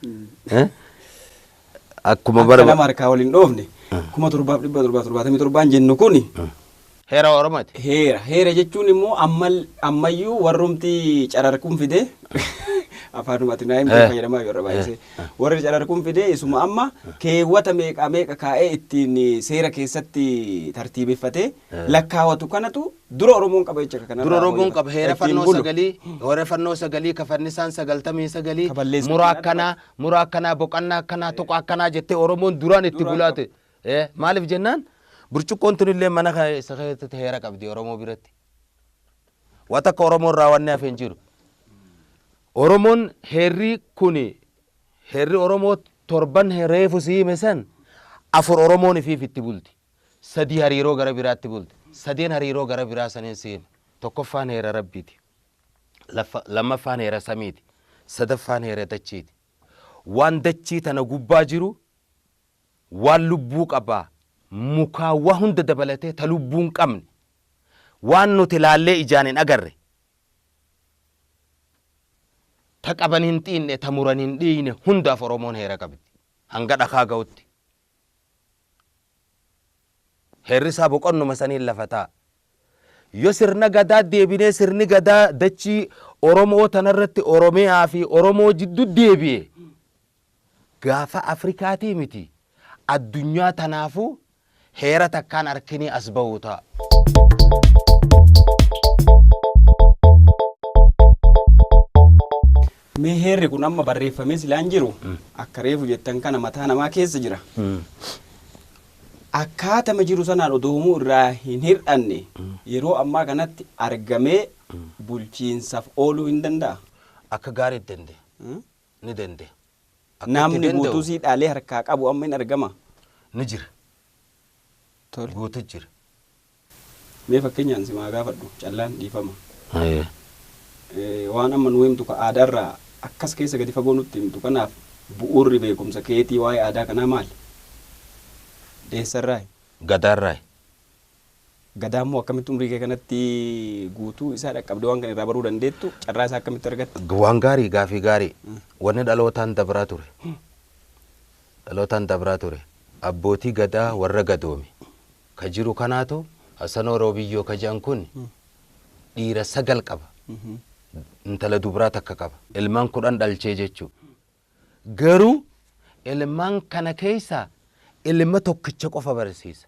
Akkuma Akka bara nama harkaa waliin dhoofne, 7777n jennu kuni Heera Oromooti. Heera. Heera jechuun immoo ammayyuu warrumti cararkuun fide, afaanuma ati naa himte fayyadamaa yeroo baay'isee. Warri cararkuun fide isuma amma keewwata meeqa meeqa kaa'ee ittiin seera keessatti tartiibeffatee lakkaawatu kanatu dura Oromoon qaba jecha kanarraa Dura Oromoon qaba heera ittiin fannoo bulu. sagalii, heera fannoo sagalii kafannisaan 99 Kaballeessu. Muraa akkanaa, muraa akkanaa, boqonnaa akkanaa, tuqa akkanaa jettee Oromoon duraan itti Duraan bulaate. Maaliif jennaan, burcuqqoon tunillee mana isa keessatti heera qabdi Oromoo biratti. Waa takka Oromoo irraa wanni hafe hin jiru. Oromoon heerri kuni, heerri Oromoo torban reefu si hime san, afur Oromoon ifiif itti bulti. Sadii hariiroo gara biraatti bulti. Sadeen hariiroo gara biraa saniin si hime. Tokkoffaan heera Rabbiiti. Lammaffaan heera samiiti. Sadaffaan heera dachiiti. Waan dachii tana gubbaa jiru, waan lubbuu qabaa, mukaa waa hunda dabalatee, ta lubbuu hin qabne, waan nuti laallee ijaan hin agarre, ta qaban hin xiinne, ta muran hin dhiiyne hundaaf Oromoon heera qabdi. Hanga dhakaa ga'utti. Heerri isaa boqonnuma saniin lafa taa'a. Yoo sirna gadaa deebinee, sirni gadaa dachii Oromoo tanarratti, Oromiyaa fi Oromoo jiddu deebi'e, gaafa Afrikaatii miti, addunyaa tanaafuu heera takkaan arkinii as ba'uu ta'a. Mee heerri kun amma barreeffamee silaan jiru, akka reefu jettan kana mataa namaa keessa jira. Akkaatama jiru sanaan odoomuu irraa hin hir'anne yeroo ammaa kanatti argamee bulchiinsaaf ooluu hin danda'a? Akka gaariitti danda'e. Ni danda'e. Akka itti Namni danda'u guutuu sii dhaalee harkaa qabu amma hin argama? Ni jira. Tole. Guutu jira. Mee fakkeenyaan si maa gaafadhu, callaan dhiifama. Waan amma nu himtu ka aadaarraa akkas keessa gadi fagoo nutti himtu kanaaf bu'uurri beekumsa keetii waa'ee aadaa kanaa maali? Eessarraayi? Gadaarraayi. Gadaa immoo akkamitti umrii kee kanatti guutuu isaa dhaqqabdee waan kana irraa baruu dandeettu, carraa isaa akkamitti argatte? Waan gaarii, gaafii gaarii. Wanni dhalootaan dabraa ture. Dhalootaan dabraa ture. Abbootii gadaa warra gadoome. Ka jiru kanaatu Hasanoo Roobiyyoo ka jedhan kun dhiira sagal qaba. Intala dubraa takka qaba. Ilmaan 10 dhalchee jechuu. Garuu ilmaan kana keessaa ilma tokkicha qofa barsiisa.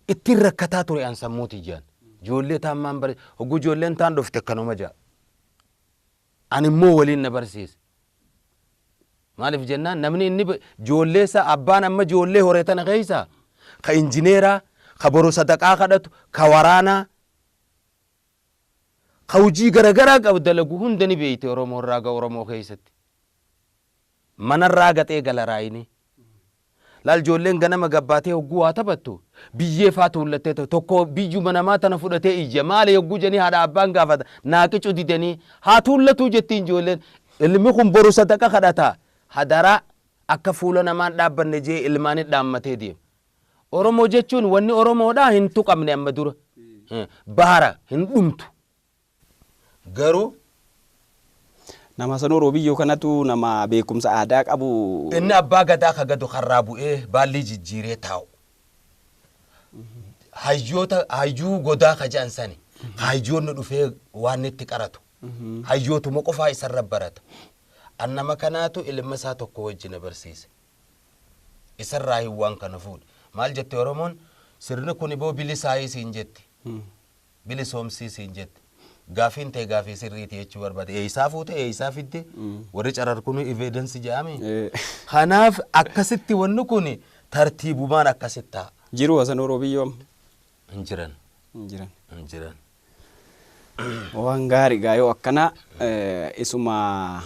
Ittiin rakkataa ture an sammuu tiyyaan. Ijoollee taan maan bare, hogguu ijoolleen taan dhufte akkanuma ja'a. Ani immoo waliin na barsiise. Maaliif jennaan, namni inni ijoollee isaa, abbaan amma ijoollee hore tana keessa ka injineeraa, ka boru sadaqaa kadhatu, ka waraanaa, ka hojii garagaraa qabu dalagu hunda ni beekte Oromoo irraa ga Oromoo keessatti. Manarraa gaxee gala raayinii. Laal, ijoolleen ganama gabbaatee hogguu waa taphattu biyyee faa tuullattee tokko biyyuma namaa tana fudhatee iyya. Maali hogguu jedhanii haadha abbaan gaafata, naa qicu didanii haa tuullatuu jettiin ijoolleen. Ilmi kun boru sadaqa kadhata, hadaraa akka fuula namaan dhaabbanne jee ilmaanit dhaammatee deema. Oromoo jechuun wanni Oromoodhaa hin tuqamne amma dura. Bahara hin dhumtu. Garuu Nama sanuu Roobiyyoo kanatu nama beekumsa aadaa qabu. Inni abbaa gadaa ka gadu karraa bu'ee baallii jijjiiree taa'u. Hayyoota hayyuu godaa ka jedhan sani. Hayyoonni dhufee waan itti qaratu. Hayyootuma qofaa isarra barata. An nama kanaatu ilma isaa tokko wajjin na barsiise. Isarraa hin waan kana fuudhe. Maal jette Oromoon sirni kun iboo bilisaayii siin jetti. Bilisoomsii siin jetti. Gaafiin ta'e gaafii sirriiti jechuu barbaade. Eeysaa fuute eeysaa fidde warri carar kun evidence jedhame. Kanaaf akkasitti wanni kun tartiibumaan akkasitti ta'a. Jiru Hasanuu Roobiyyoo amma? Hin jiran. Hin jiran. Hin jiran. Waan gaarii gaa yoo akkana isuma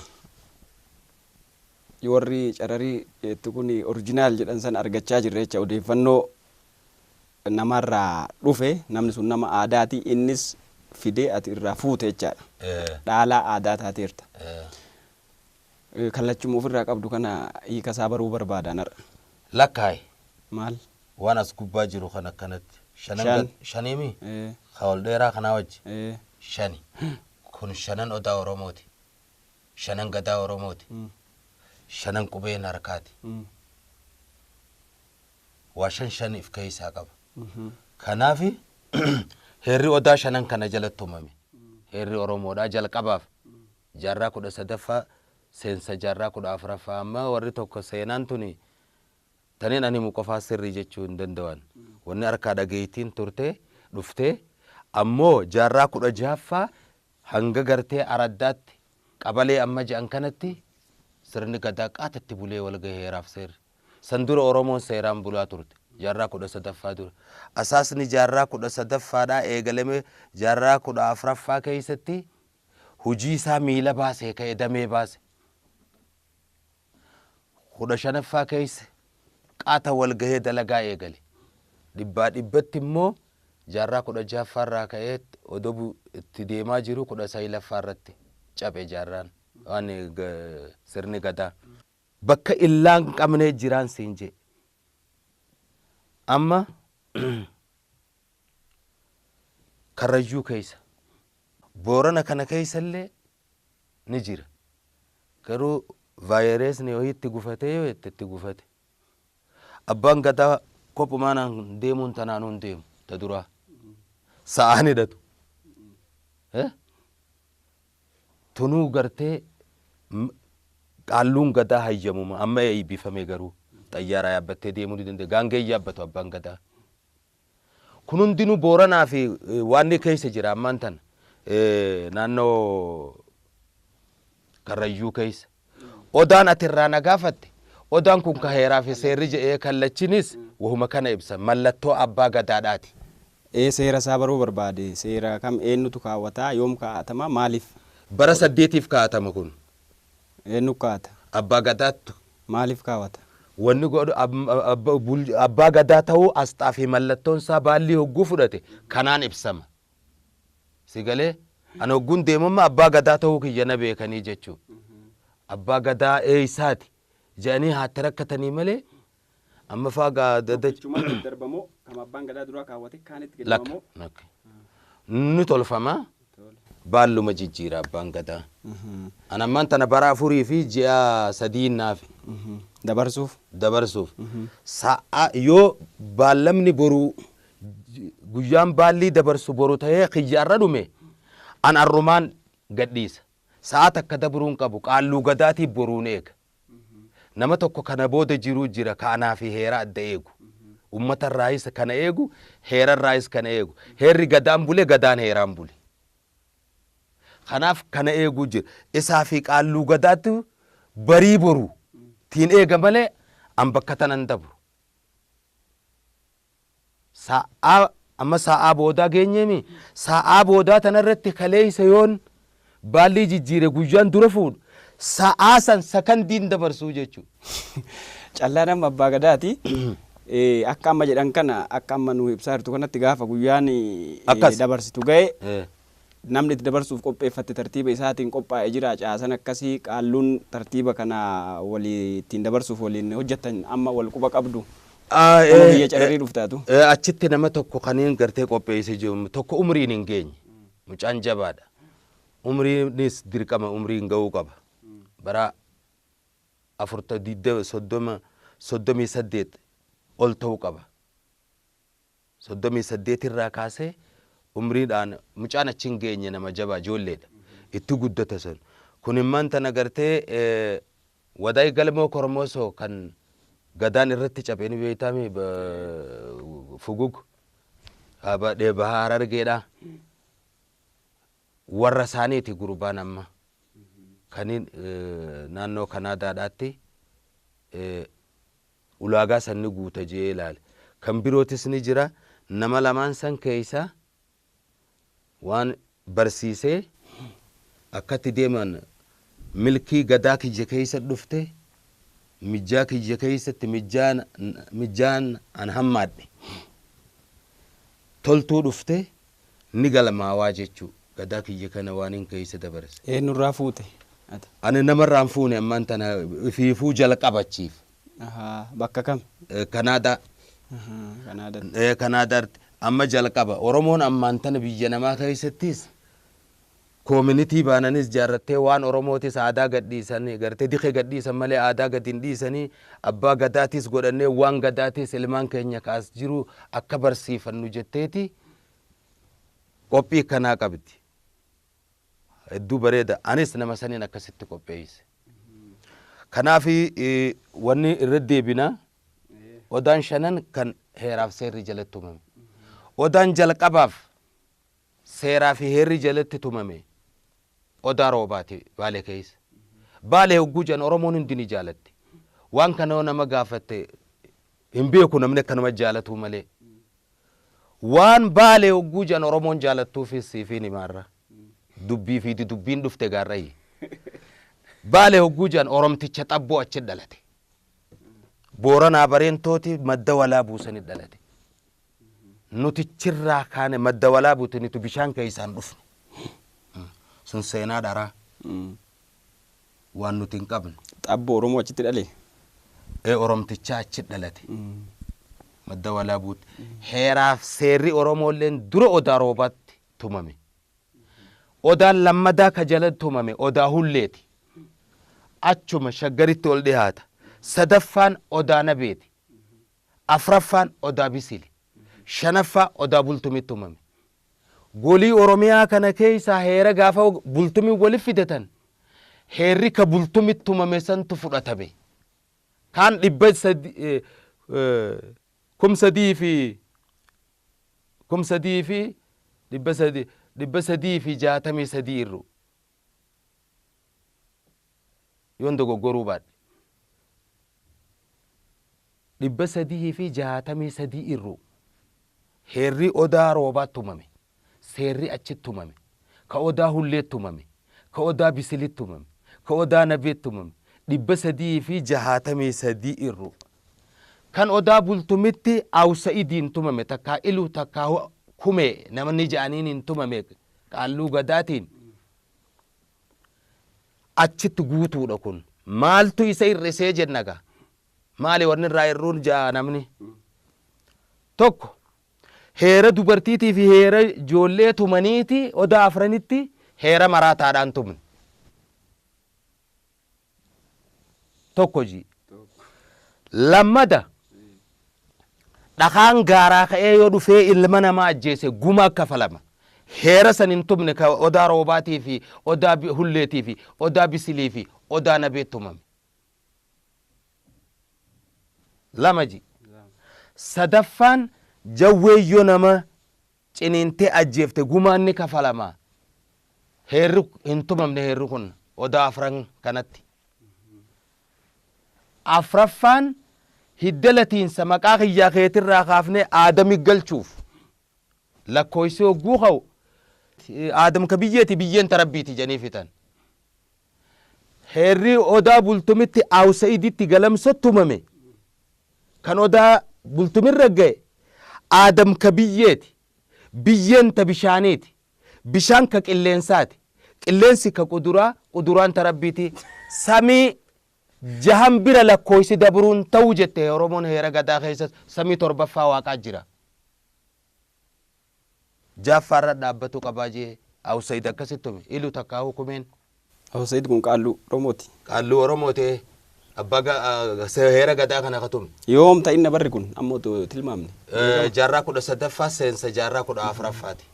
warri cararii jettu kun originaal jedhan san argachaa jirra jecha odeeffannoo namarraa dhufe namni sun nama aadaati innis fidee ati irraa fuute jechaadha. Dhaalaa aadaa taateerta. Kallachuma ofirraa qabdu kana hiika isaa baruu barbaadan har'a. Lakkaayi. Maal? Waan as gubbaa jiru kan akkanatti. Shan. Shaniimi? Ka ol dheeraa kanaa wajji. Shani. Kun shanan odaa Oromooti. Shanan gadaa Oromooti. Shanan qubeen harkaati. Waa shan shan if keessaa qaba. Kanaafi heerri odaa shanan kana jalatti uumame. Heerri Oromoodhaa jalqabaaf jaarraa 13ffaa seensa jaarraa 14ffaa amma warri tokko seenaan tuni taniin ani himu qofaa sirrii jechuu hin danda'an. Wanni harkaa dhageettiin turte dhuftee ammoo jaarraa 16ffaa hanga gartee araddaatti qabalee amma je'an kanatti sirni gadaa qaatatti bulee wal gahee heeraaf seerri. San dura Oromoon seeraan bulaa turte. Jaarraa 13ffaa dura. Asaasni jaarraa 13ffaadhaa eegalame jaarraa 14ffaa keessatti hojii isaa miila baasee ka'e damee baase. 15ffaa keessa qaata wal gahee dalagaa eegale. Dhibbaa dhibbatti immoo jaarraa 16ffaa irraa ka'ee odoo itti deemaa jiru 19ffaa irratti cabe jaarraan waan sirni gadaa. Bakka illaan qabnee jiraan siin jee. Amma Karrayyuu keessa Boorana kana keessa illee ni jira. Garuu vaayireesni yoo itti gufatee yoo itti gufate. Abbaan gadaa kophumaan deemuun tanaan hin deemu ta duraa. Sa'aan hidhatu. Tunuu gartee qaalluun gadaa hayyamuma amma eebbifame garuu xayyaara yaabbattee deemuu ni danda'a. Gaangee yaabbatu abbaan gadaa. Kun hundinuu Booranaa fi waan inni keessa jira ammaan tana naannoo Karrayyuu keessa. Odaan ati irraa na gaafatte odaan kun ka heeraa fi seerri jedhee kallachinis wahuma kana ibsa mallattoo abbaa gadaadhaati. Seera isaa baruu barbaade seera kam eenyutu kaawwataa yoom kaa'atama maaliif? Bara 8 kaa'atama kun. Eenyu kaa'ata? Abbaa gadaattu. Maaliif kaawwata? Wanni godhu abbaa gadaa ta'uu asxaa fi mallattoon isaa baallii hogguu fudhate kanaan ibsama. Si galee ani hogguun deemummaa abbaa gadaa ta'uu kiyya na beekanii jechuudha. Abbaa gadaa eeysaati jedhanii haatti rakkatanii malee amma faa gaa Tokkichuma daddarbamoo kan abbaan gadaa duraa kaawwate kaanitti Lakka. Ni tolfama. Baalluma jijjiira abbaan gadaa. Ani ammaan tana bara 4 fi ji'a 3 naafi. Dabarsuuf? Dabarsuuf. Sa'a yoo baallamni boruu guyyaan baallii dabarsu boru ta'ee kiyyaarra dhume an arrumaan gadhiisa. Sa'a takka dabruun qabu qaalluu gadaatiif boruun eega. Nama tokko kana booda jiruu jira kaanaa fi heera adda eegu. Uummata irraayis kana eegu, heera irraayis kana eegu. Heerri gadaan bule, gadaan heeraan bule. Kanaaf kana eeguu jira. Isaa fi qaalluu gadaatti barii boru tiin eega malee an bakka tanan dabru. Sa'aa amma sa'aa boodaa geenyeemi. Sa'aa boodaa tanarratti kaleessa yoon baallii jijjiire guyyaan dura fuudhu. Sa'aa san sakandiin dabarsuu jechuudha. Callaan amma abbaa gadaati. Akka amma jedhan kana akka amma nu ibsaa jirtu kanatti gaafa guyyaan dabarsitu ga'e namni itti dabarsuuf qopheeffatte tartiiba isaatiin qophaa'ee jira. Caasan akkasii qaalluun tartiiba kana walii ittiin dabarsuuf waliin hojjetan amma wal quba qabdu. Nama biyya cararii dhuftaatu. Achitti nama tokko kaniin gartee qopheessee jiru tokko umriin hin geenye. Mucaan jabaadha. Umriinis dirqama umriin ga'uu qaba. Bara afurta digdama 30 38 ol ta'uu qaba. 38 irraa kaasee umriidhaan mucaan achi hin geenye nama jabaa ijoolleedha. Itti guddata sun. Kun immaan tana gartee wadaay galmoo kormoosoo kan gadaan irratti caphee ni beektaami fugug bahaa Harargeedha. Warra isaaniiti gurbaan amma. Kaniin naannoo Kanaadaadhaatti ulaagaa san ni guuta jee ilaale. Kan birootis ni jira nama lamaan san keessa waan barsiisee akkatti deeman milkii gadaa kiyya keessa dhufte mijjaa kiyya keessatti mijjaan an hammaadhe toltuu dhufte ni galmaawaa jechuu gadaa kiyya kana waan hin keessa dabarse. Eenyurraa fuute? Ani namarraa hin fuune ammaan tana fiifuu jalqabachiif. Bakka kam? Kanaadaa. Kanaadaatti amma jalqaba. Oromoon ammaan tana biyya namaa keessattis koominitii baananis jaarrattee waan Oromootis aadaa gadhiisan gartee diqee gadhiisan malee aadaa gadi hin dhiisanii abbaa gadaatis godhannee waan gadaatis ilmaan keenya kaas jiru akka barsiifannu jetteeti qophii kanaa qabdi. Hedduu bareeda. Anis nama saniin akkasitti qopheesse. Kanaaf wanni irra deebina odaan shanan kan heeraaf seerri jalatti tumame. Odaan jalqabaaf seeraa fi heerri jalatti tumame odaa roobaati Baalee keessa. Baalee hogguu jedhan Oromoon hundi ni jaalatti. Waan kana nama gaafatte hin beeku namni akkanuma jaalatu malee. Waan Baalee hogguu jedhan Oromoon jaalattuufis siifiin himaarra. Dubbii fi dubbiin dhufte gaarrayi. Baalee hogguu jedhan Oromticha xabboo achi dhalate. Booranaa bareentooti madda walaa buusanii dhalate. Nutichirraa kaane madda walaa buutanitu bishaan keessaan dhufne. Sun seenaa dharaa. Waan nuti hin qabne. Xabboo Oromoo achitti dhale? Oromticha achi dhalate. Madda walaa buute. Heeraaf seerri Oromoolleen dura odaa roobaatti tumame. Odaan lammadaa ka jala tumame odaa hulleeti. Achuma shaggaritti ol dhiyaata. Sadaffaan odaa nabeeti. Afraffaan odaa bisili. Shanaffaa odaa bultumitti tumame. Golii Oromiyaa kana keessaa heera gaafa bultumii walitti fidatan heerri ka bultumitti tumame santu fudhatame. Kaan 3,300, 3,363 irru. Yoon dogoggoruu baadhe. 363 irru. Heerri odaa roobaatti tumame. Seerri achitti tumame. Ka odaa hulleetti tumame. Ka odaa bisilitti tumame. Ka odaa nabeetti tumame. 363 irru. Kan odaa bultumitti awsa'idiin tumame takkaa iluu takkaa kumee namni ja'aniin hin tumame qaalluu gadaatiin achitti guutuudha kun. Maaltu isa hir'isee jenna gaa? Maali wanni irraa hir'uun ja'a namni? Tokko heera dubartiitii fi heera ijoollee tumaniiti odaa afranitti heera maraataadhaan tumne. Tokko ji. Lammada dhakaan gaaraa ka'ee yoo dhufee ilma namaa ajjeese gumaa kafalama. Heera san hin tumne ka odaa roobaatii fi odaa hulleetii fi odaa bisilii fi odaa nabee tumame. Lama ji. Sadaffaan jawweeyyoo nama ciniintee ajjeefte gumaan ni kafalama. Heerri hin tumamne heerri kun odaa afran kanatti. Afraffaan hidda latiinsa maqaa kiyyaa keetirraa kaafnee aadami galchuuf lakkoofsi hogguu ka'u aadam ka biyyeeti biyyeen tarabbiiti jedhanii fitan. Heerri odaa bultumitti awsa'iditti galamsa tumame kan odaa bultumirra ga'e aadam ka biyyeeti biyyeen ta bishaaniiti bishaan ka qilleensaati qilleensi ka quduraa quduraan tarabbiiti samii Jahan bira lakkoofsi dabruun ta'uu jette Oromoon heera gadaa keessa samii torbaffaa waaqaa jira. Jaaffaarra dhaabbatu qabaa jee Awusayid akkasitti tume ilu takkaa hukumeen. Awusayid kun qaalluu Oromooti. Qaalluu Oromoo ta'e abbaa heera gadaa kana ka tume. Yoom ta'inna barri kun ammoo tilmaamne. Jaarraa 13ffaa seensa jaarraa 14ffaati.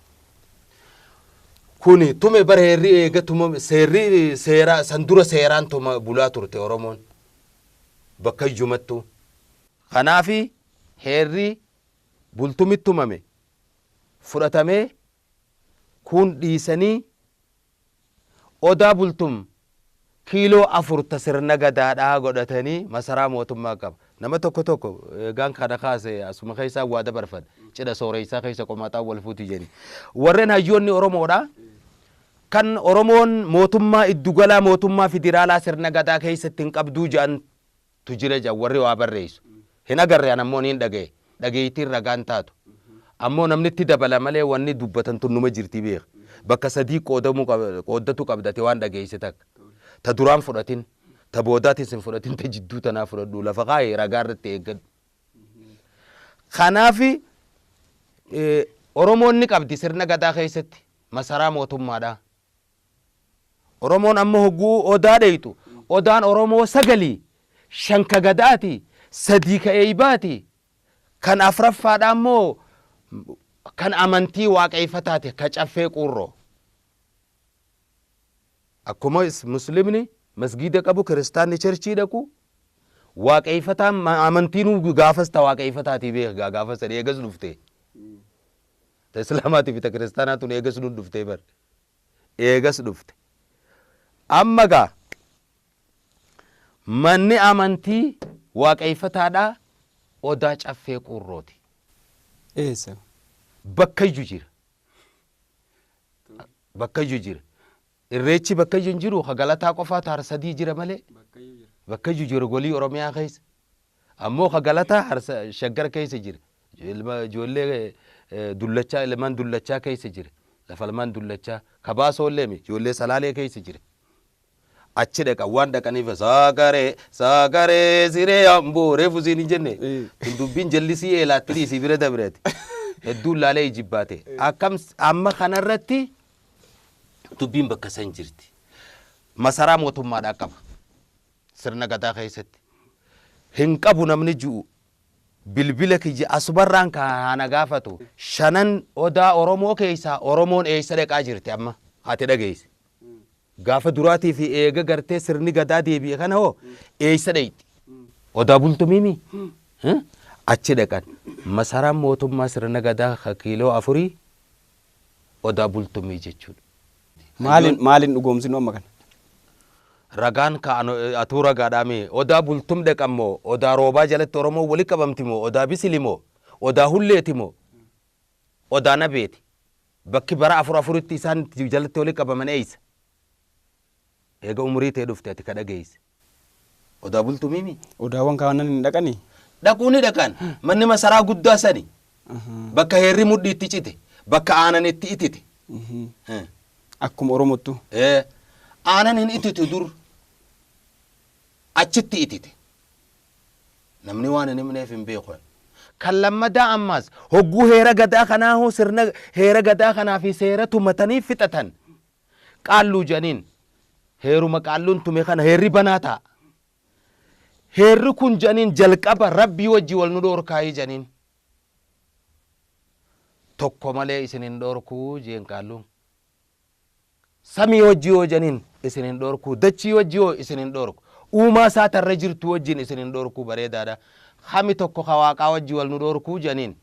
Kuni tume bara heerri eega tumame seerri seera san dura seeraan tuma bulaa turte Oromoon bakka iyyumattu. Kanaafi heerri bultumitti tumame fudhatamee kun dhiisanii odaa bultum kiiloo 4 ta sirna gadaadhaa godhatanii masaraa mootummaa qaba. Nama tokko tokko eegaan kana kaase asuma keessaa waa dabarfadha. Cidha sooressaa keessa qomaxaa wal fuuti jedhani. Warreen hayyoonni Oromoodha. Kan Oromoon mootummaa iddugalaa mootummaa federaalaa sirna gadaa keessatti hin qabduu jedhantu jira jedhan warri waa barreessu. Hin agarre an ammoo niin dhagaye. Dhageettiin ragaan taatu. Ammoo namni itti dabala malee wanni dubbatan tun numa jirti beeka. Bakka sadii qoodamuu qooddatu qabdate waan dhageesse takka. Ta duraan fudhatin, ta boodaatis hin fudhatin, ta jidduu tanaa fudhadhu lafa kaayee ragaa irratti eeggadhu. Kanaafi Oromoon ni qabdi sirna gadaa keessatti masaraa mootummaadha. Oromoon amma hogguu odaa dheeytu odaan Oromoo 9 5 ka gadaati 3 ka eeybaati kan afraffaadha ammoo kan amantii waaqeeffataati ka caffee qurroo. Akkuma muslimni masgiida qabu kiristaanni cherchii dhaqu waaqeeffataan amantiinuu gaafas ta waaqeeffataati beeka gaafas sadii eegas dhufte. Ta islaamaatii fi ta kiristaanaa tun eegas nu dhuftee bar eegas dhufte. Amma gaa manni amantii waaqeeffataadhaa odaa caffee qurrooti. Eessa? Bakka iyyuu jira. Bakka iyyuu jira. Irreechi bakka iyyuu hin jiru ka galataa qofaa taar 3 jira malee. Bakka iyyuu jira golii Oromiyaa keessa. Ammoo ka galataa harsa shaggar keessa jira. Ilma ijoollee dullachaa ilmaan dullachaa keessa jira. Lafa ilmaan dullachaa kabaasoo illee ijoollee salaalee keessa jira. Achi dhaqan waan dhaqaniif saagaree saagaree siree amboo reefu siin hin jenne. Tun dubbiin jallisii eelaatti dhiisii bira dabreeti. Hedduun laalee ijibbaate. Akkam amma kanarratti dubbiin bakka san jirti. Masaraa mootummaadhaa qaba. Sirna gadaa keessatti. Hin qabu namni ji'u. Bilbila kiyya asumarraan kan gaafatu. 5 odaa Oromoo keessaa Oromoon eessa dhaqaa jirti amma ati dhageesse. Gaafa duraatii fi eega gartee sirni gadaa deebi'e kana hoo eessa dhaqxi? Odaa bultumiimi? Achi dhaqan. Masaraan mootummaa sirna gadaa ka kiiloo 4 odaa bultumii jechuudha. Maaliin dhugoomsinu amma kana? Ragaan ka atuu ragaadhaa mee odaa bultum dhaqan moo odaa roobaa jalatti Oromoo wali qabamti moo odaa bisili moo odaa hulleeti moo odaa nabeeti? Bakki bara 4 4tti isaan jalatti wali qabaman eessa? Eega umurii ta'e dhufte ati ka dhageesse. Odaa bultumiimi? Odaawwan kaanan hin dhaqanii? Dhaquu ni dhaqan. Manni masaraa guddaa sani. Bakka heerri mudhii itti cite. Bakka aanan itti itite. Akkuma Oromottu. Aanan hin ititu dur. Achitti itite. Namni waan hin himneef hin beeku. Kan lammadaa ammaas hogguu heera gadaa kanaa hoo sirna heera gadaa kanaa fi seera tumatanii fixatan. Qaalluu jedhaniin heeruma qaalluun tume kana heerri banaa ta'a. Heerri kun jedhaniin jalqaba rabbii wajji wal nu dhoorkaayii jedhaniin. Tokko malee isin hin dhoorkuu jeen qaalluun. Samii wajji yoo jedhaniin isin hin dhoorkuu, dachii wajji yoo isin hin dhoorku, uumaa isaa tarra jirtu wajjin isin hin dhoorkuu bareedaadha. Hami tokko ka waaqaa wajji wal nu dhoorkuu jedhaniin.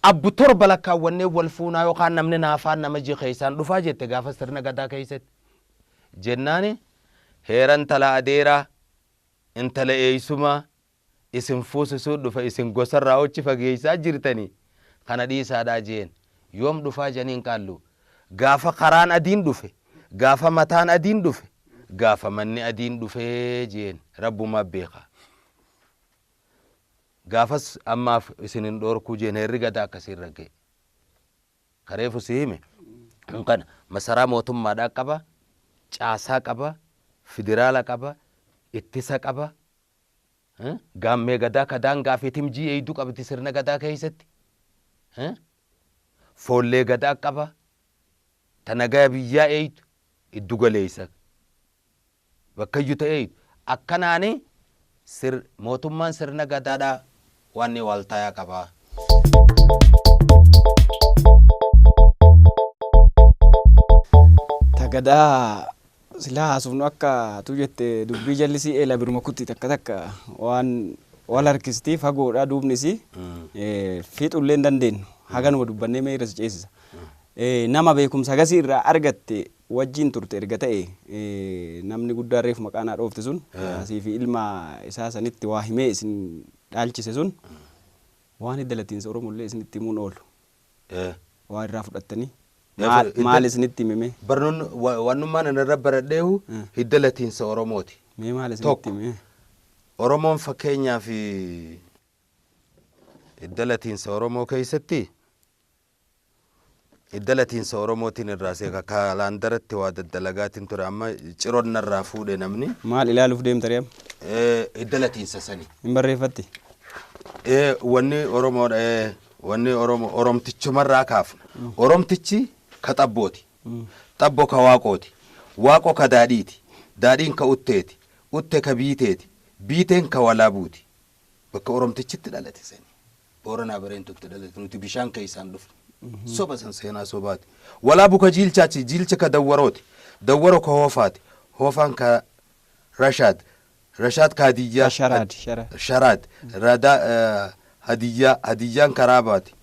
Abbu 7 lakkaawwannee wal fuunaa yookaan namni naafaan nama ji keessaan dhufaa jette gaafa sirna gadaa keessatti. Jennaani heeran tala adeeraa intala eeysumaa isin fuusisuu dhufa isin gosarraa hochi fageessaa jirtanii kana dhiisaadhaa jeen. Yoom dhufaa jedhaniin qaallu. Gaafa karaan adiin dhufe, gaafa mataan adiin dhufe, gaafa manni adiin dhufee jeen rabbumaa beeka. Gaafas ammaaf isin hin dhoorkuu jeen heerri gadaa akkasiin ragga'e. Kareefu si hime. Kana masaraa mootummaadhaa qaba, caasaa qaba, federaala qaba, Ittisa qaba. Gaammee gadaa ka daangaa fi timjii eeyduu qabdi sirna gadaa keessatti. Foollee gadaa qaba. Ta nagaa biyyaa eeydu iddu galeessa. Bakkayyuu ta'e eeydu. Akkanaani mootummaan sirna gadaadhaa waan inni waaltaayaa qaba. Ta gadaa silaa haasofnu akka tu jette dubbii jallisii eela biruma kutti takka takka waan wal harkistii fagoodha duubni isii fiixullee hin dandeenyu haganuma dubbannee mee irra si ceesisa. Nama beekumsa hagasii irraa argatte wajjin turte erga ta'e namni guddaan reefu maqaa naa dhoofte sun asii fi ilma isaa sanitti waa himee isin dhaalchise sun waan hidda latiinsa Oromollee isinitti himuun oolu. Waa irraa fudhattanii maal isinitti himeme? Barnoonni wannummaan ani irra baradheehu hidda latiinsa Oromooti. Mee maal isinitti hime? Oromoon fakkeenyaaf hidda latiinsa Oromoo keessatti hidda latiinsa Oromootiin irraa seeka kaalaandaratti waa daddalagaatiin ture amma ciroon narraa fuudhe namni. Maal ilaaluuf deemta ree amma? Hidda latiinsa sani. Hin barreeffatti? Wanni Oromoodha wanni Oromoo Oromtichumarraa kaafna. Oromtichi ka xabbooti. Xabbo ka waaqooti. Waaqo ka daadhiiti. Daadhiin ka utteeti. Utte ka biiteeti. Biiteen ka walaabuuti. Bakka Oromtichitti dhalate sani. Booranaa Bareentutti dhalate nuti bishaan keessaan dhufne. Soba san seenaa sobaati. Walaabu ka jiilchaati. Jiilcha ka dawwarooti. Dawwaro ka hoofaati. Hoofaan ka Rashaad. Rashaad ka Hadiyyaa. Sharaad. Sharaad. Radaa Hadiyyaa. Hadiyyaan ka Raabaati.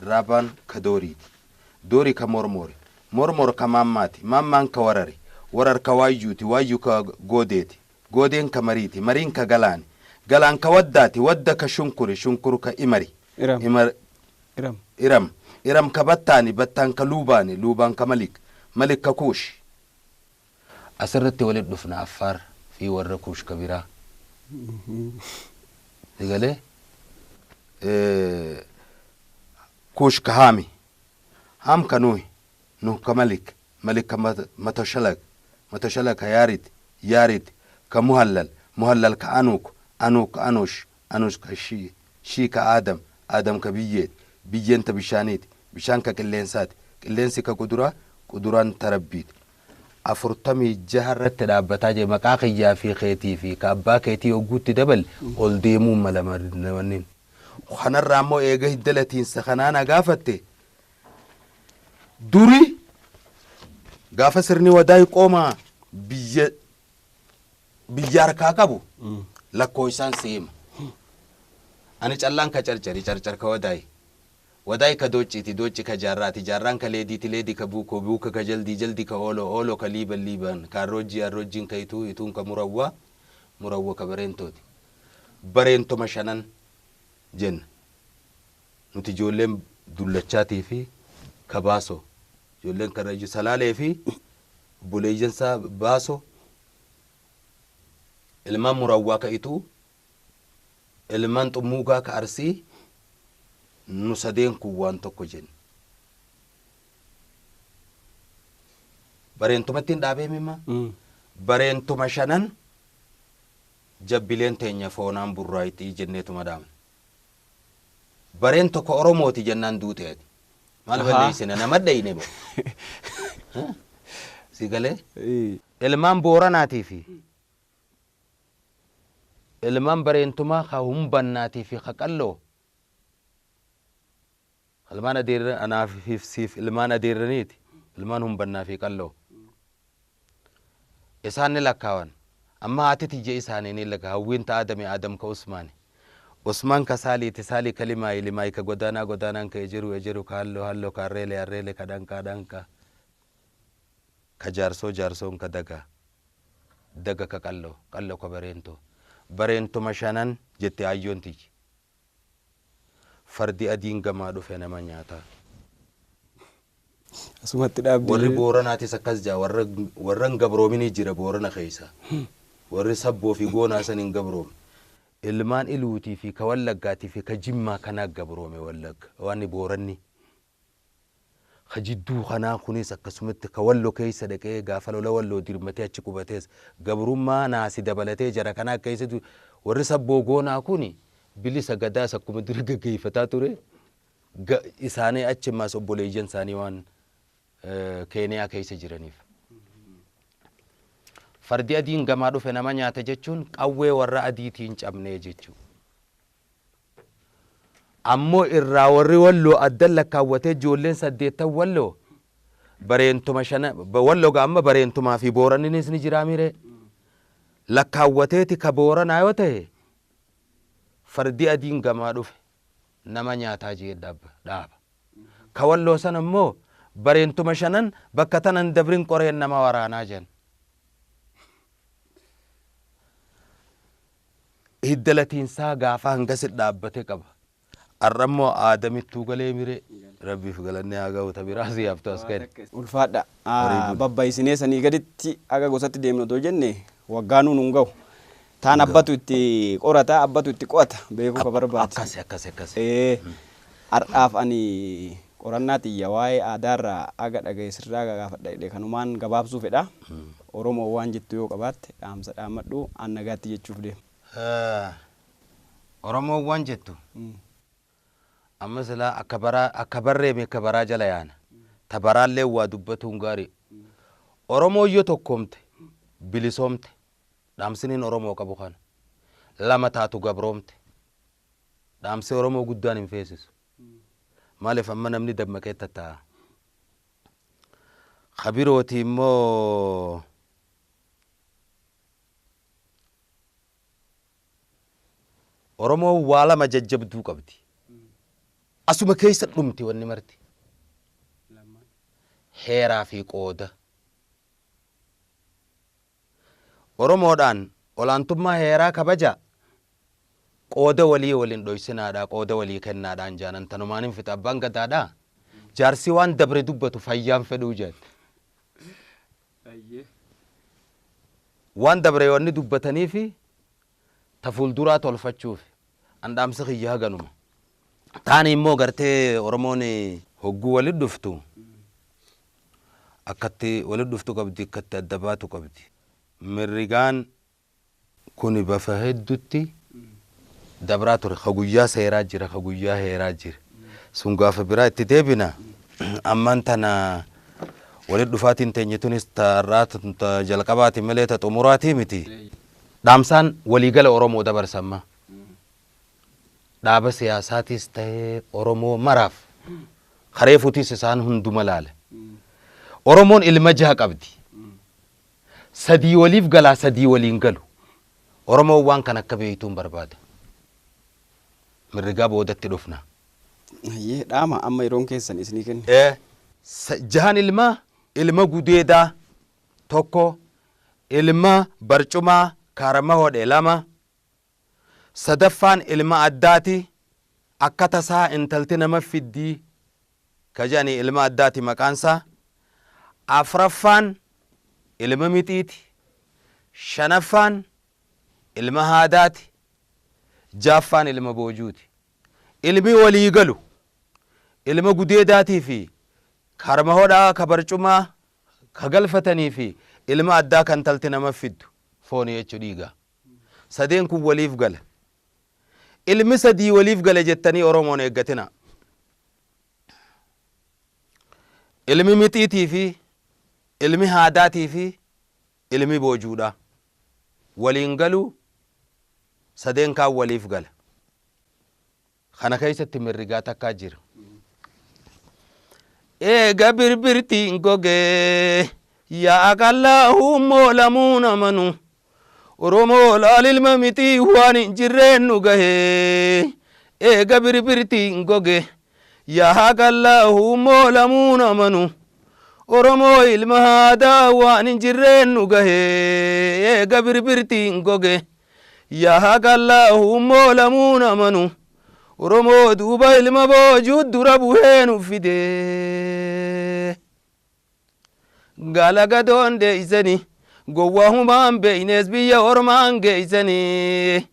Raabaan ka Dooriiti. Doori ka Mormoori. Mormor ka Maammaati. Maammaan ka Warari. Warar ka Waayyuuti. Waayyuu ka Goodeeti. Goodeen ka Mariiti. Mariin ka Galaani. Galaan ka Waddaati. Wadda ka Shunkuri. Shunkuru ka Imari. Iram. Imar. Iram. Iram. Iram ka Battaani. Battaan ka Luubaani. Luubaan ka Malik. Malik ka Kuush. Asirratti walitti dhufna Affaar fi warra Kuush ka biraa. Egalee Kuush ka Haami. Haam ka Nuhi. Nuh ka Malik. Malik ka Matoshalak. Matoshalak ka Yaarid. Yaarid ka Muhallal. Muhallal ka Anuuk. Anuuk ka Anush. Anush ka Shii. Shii ka Aadam. Aadam ka biyyeeti. Biyyeen ta bishaaniiti. Bishaan ka qilleensaati. Qilleensi ka kuduraa. Kuduraan ta rabbiiti. 46 irratti dhaabbataa jira maqaa kiyyaa fi keetii fi ka abbaa keetii hogguutti dabal ol deemuun mala namannin. Kanarraa immoo eega hidda latiinsa kanaa na gaafatte duri gaafa sirni wadaa qoomaa biyya biyya harkaa qabu lakkoo isaan seema. Ani callaan ka carcari carcar ka wadaayi. Wadaay ka doocciiti doocci ka jaarraati jaarraan ka leediiti leedi ka buukoo buuka ka jaldii jaldii ka ooloo ooloo ka liiban liiban ka arroojjii arroojjiin ka ituu ituun ka murawwaa murawwa ka bareentooti. Bareentoma shanan jenna. Nuti ijoolleen dullachaatii fi ka baasoo ijoolleen karrayyuu salaalee fi obboleeyyansaa baasoo ilmaan murawwaa ka ituu ilmaan xummuugaa ka arsii nu sadeen kun waan tokko jenna. Bareentumatti hin dhaabee mimma? Bareentuma shanan jabbileen teenya foonaan burraayitii jenneetuma dhaabne. Bareen tokko Oromooti jennaan duuteeti. Maal balleessina nama dhayine bo. Si galee? Ilmaan Booranaatii fi ilmaan bareentumaa ka humbannaatii fi ka qalloo ilmaan adeerran anaaf siif ilmaan adeerraniiti ilmaan humbannaa fi qalloo isaan ni lakkaawan amma haati tiyya isaanii ni lakka hawwiin ta Aadami Aadam ka Usmaani Usmaan ka Saaliiti Saalii ka Limaayi Limaayi ka Godaanaa Godaanaan ka Ejeruu Ejeruu ka Halloo Halloo ka Harreelee Harreelee ka Dhanqaa Dhanqaa ka Jaarsoo Jaarsoon ka Dagaa Daga ka Qalloo Qalloo ka Bareentoo Bareentuma shanan jette ayyoon tiyyi. Fardi adiin gamaa dhufe nama nyaataa. Asumatti dhaabdi. Warri Booranaatis akkas jaa warra warra hin gabroominii jira Boorana keessa. Warri sabboo fi goonaa san hin gabroomne. Ilmaan Iluutii fi ka Wallaggaatii fi ka Jimmaa kanaa gabroome Wallagga waan Booranni. Ka jidduu kanaa kunis akkasumatti ka Walloo keessa dhaqee gaafa lola Walloo dirmatee achi qubatees gabrummaa naasi dabalatee jara kanaa keessatti warri sabboo goonaa kuni bilisa gadaas akkuma dura gaggeeffataa ture isaanii achi ammaas obboleeyyan isaanii waan Keeniyaa keessa jiraniif. Fardi adiin gamaa dhufe nama nyaata jechuun qawwee warra adiitiin cabnee jechuudha. Ammoo irraa warri Walloo addan lakkaawwatee ijoolleen 8 Walloo bareentuma shana Walloo amma bareentumaa fi Booranninis ni jiraa miree lakkaawwateeti ka Booranaa yoo ta'e fardi adiin gamaa dhufe nama nyaataa jee dhaaba. Ka Walloo sana immoo bareentuma shanan bakka tanan dabrin qoreen nama waraanaa jenna. Hidda latiinsaa gaafa hangasit dhaabbate qaba. Arrammoo aadamittuu galee miree rabbiif galannee haa ga'u ta biraas yaaftu as ka'e. Ulfaadha. Babba'isinee sanii gaditti aga gosatti deemnu otoo jenne waggaa nuun hin ga'u. Taan abbatu itti qorata, abbatu itti qo'ata beekuu ka barbaade. Akkasi akkasi akkasi. Har'aaf ani qorannaa xiyya waa'ee aadaarraa aga dhaga'e sirraa gaafadha jedhee kanumaan gabaabsuu fedha. Oromoo waan jettu yoo qabaatte dhaamsa dhaammadhu an nagaatti jechuuf deema. Oromoo waan jettu amma silaa akka baraa akka barreeme akka baraa jala yaana. Ta baraallee waa dubbatuun gaarii. Oromoo yoo tokkoomte bilisoomte dhaamsiniin Oromoo qabu kana. Lama taatu gabroomte. Dhaamsi Oromoo guddaan hin feesisu. Maaliif amma namni dammaqee tattaa'a. Kabirooti immoo Oromoo waa lama jajjabduu qabdi. Asuma keessa dhumti wanni marti. Heeraa fi qooda. Oromoodhaan olaantummaa heeraa kabaja qooda walii waliin dhoysinaadha qooda walii kennaadhaan jaanan tanumaan hin fixa abbaan gadaadha. Jaarsi waan dabre dubbatu fayyaan fedhuu jedhe. Waan dabre wanni dubbataniifi ta fuulduraa tolfachuuf an dhaamsi kiyya haganuma. Taani immoo gartee Oromoon hogguu walit dhuftu akkatti walit dhuftu qabdi akkatti adda baatu qabdi. Mirrigaan kuni bafa hedduutti dabraa ture ka guyyaa seeraa jira ka guyyaa heeraa jira. Sun gaafa biraa itti deebina ammaan tana walit dhufaatiin teenye tunis ta irraa ta jalqabaati malee ta xumuraatii miti. Dhaamsaan waliigala Oromoo dabarsamma. Dhaaba siyaasaatis ta'ee Oromoo maraaf kareefutis isaan hunduma laale. Oromoon ilma jaha qabdi. Sadii waliif galaa sadii waliin galu. Oromoon waan kan akka beektuun barbaada. Mirrigaa boodatti dhufna. Dhaama amma yeroon keessan isinii kenne. Jahan ilma ilma gudeedaa tokko ilma barcumaa kaarama hodhe lama sadaffaan ilma addaati akka tasaa intalti nama fiddii ka jedhani ilma addaati maqaansaa afraffaan ilma mixiiti shanaffaan ilma haadaati jaaffaan ilma boojuuti. Ilmi walii galu ilma gudeedaatii fi karma hodhaa ka barcumaa ka galfatanii fi ilma addaa kan talti nama fiddu fooni jechuu dhiiga. Sadeen kun waliif gala. Ilmi sadii waliif gala jettanii Oromoon eeggatina. Ilmi mixiitii fi ilmi haadaatii fi ilmi boojuudha. Waliin galuu sadeen kaan waliif gala. Kana keessatti mirrigaa takkaa jira. Eega birbirtiin gogee yaa qallaa hummoo lamuu namanu. Oromoo laal ilma mixii waan hin jirreen nu gahee. Eega birbirtiin goge yaa qallaa hummoo lamuu namanu. Oromoo ilma haadaa waan hin jirreen nu gahee. Eega birbirtiin goge yaa qallaa hummoo lamuu namanu. Oromoo duuba ilma boojuu dura buhee nu fide. Galagadoon deeysani gowwaa humaan beeynees biyya ormaan geeysani.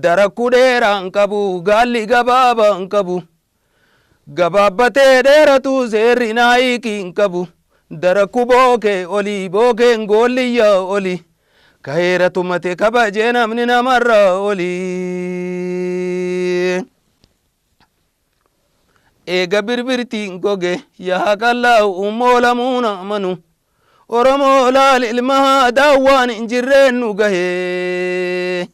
Darakkuu dheeraan qabu gaalli gabaabaan qabu. Gabaabbatee dheeratu seerri naayikii hin qabu. Darakku bookee olii bookeen goolliyya oli. Kaheera tumate kabajee namni namarra oli. Eega birbirtiin goge yaa qallaa ummoo lamuun amanu. Oromoo laal ilma haadaa waan hin jirreen nu gahee.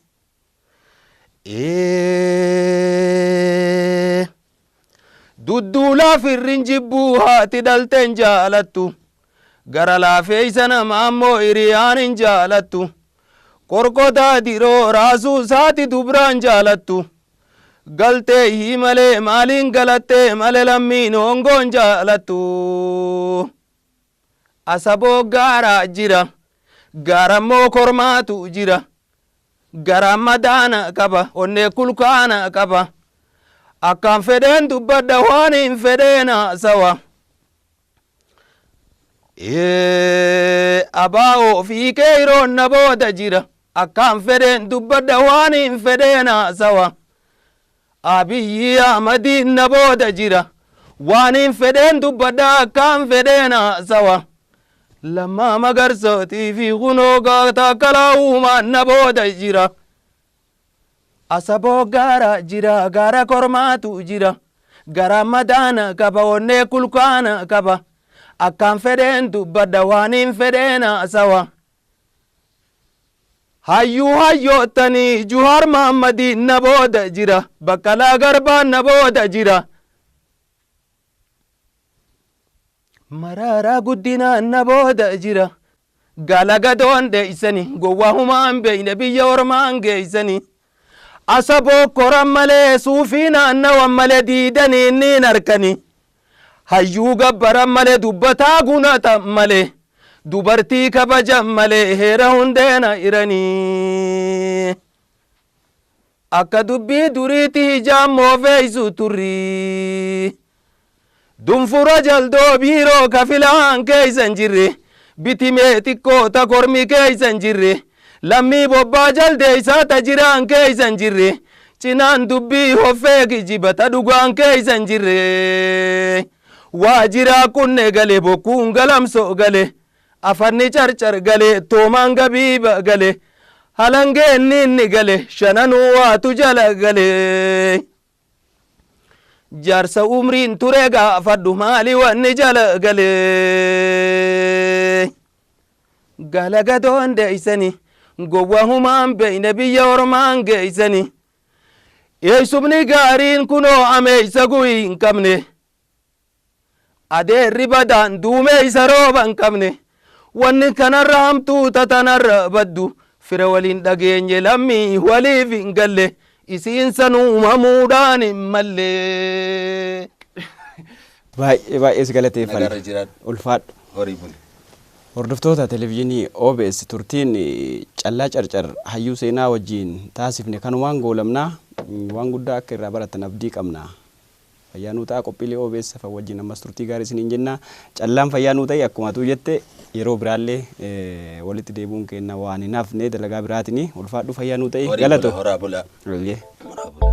Dudduulaa firrin jibbuu haati dhalteen jaalattu. Gara laafeeysa nama ammoo hiriyaan hin jaalattu. Qorqotaa diroo raasuu saati dubraan jaalattu. Galtee hii malee maaliin galattee malee lammiin hongoon jaalattu. Asaboo gaaraa jira. Gaarammoo kormaatu jira. Gara madaana qaba onnee kulkaana qaba. Akkaan fedheen dubbadha waan hin fedheen haasawa. Abaa'oo fi qeeroon na booda jira. Akkaan fedheen dubbadha waan hin fedheen haasawa. Abiyyi Ahmadiin na booda jira. Waan hin fedheen dubbadha akkaan fedheen haasawa. Lammaa Magarsootii fi kunoo Taakkalaa Uumaan na booda jira. Asaboo gaara jira gaara kormaatu jira. Gara madaana qaba onnee kulkaana qaba. Akkaan fedheen dubbadha waan hin fedheen haasawa. Hayyuu hayyoottanii Juhaar Mahammadiin na booda jira. Baqqalaa Garbaan na booda jira. Maraaraa Guddinaan na booda jira. Galagadoon dheeysani gowwaa humaan beeyne biyya ormaan geeysani. Asaboo koran malee suufii naannawan malee diidanii niin harkani. Hayyuu gabbaran malee dubbataa gunatan malee. Dubartii kabajan malee heera hundeena iranii. Akka dubbii duriitti hijaan moofeeysu turrii. Dunfura jaldoo biiroo kafilaan keeysan jirre. Bitimee xiqqoo ta kormi keeysan jirre. Lammii bobbaa jaldeeysaa ta jiraan keeysan jirre. Cinaan dubbii hoffee kijiba ta dhugaan keeysan jirre. Waa jiraa kunne gale bokkuun galamsoo gale. Afanni carcar gale toomaan gabiiba gale. Halangeen inni gale shananuu waatu jala gale. Jaarsa umriin ture gaafadhu maali wanni jala gale. Galagadoon deeysani gowwa humaan beeyne biyya ormaan geeysani. Eeysumni gaariin kunoo ameeysa guyi hin qabne. Adeerri badaan duumeeysa rooba hin qabne. Wanni kanarra hamtuu tatanarra baddu. Fira waliin dhageenye lammii waliif hin galle. Isiin san uumamuudhaan hin malle. Baay'ee baay'ee si galateeffanna. Nagarra jiraadhu. Ulfaadhu. Horii buli. Hordoftoota televezyiinii OBS turtiin Callaa Carcar hayyuu seenaa wajjin taasifne kanumaan goolamnaa waan guddaa akka irraa baratan abdii qabna. Fayyaa nuu ta'a qophiilee OBS hafan wajjin ammas turtii gaarii isiniin jenna. Callaan fayyaa nuu ta'e akkuma atuu jette yeroo biraallee walitti deebi'uun keenya waan hin hafne dalagaa biraatiin ulfaadhu fayyaa nuu ta'e Horii galatu. bula horaa bulaa. Horii. Horaa bulaa.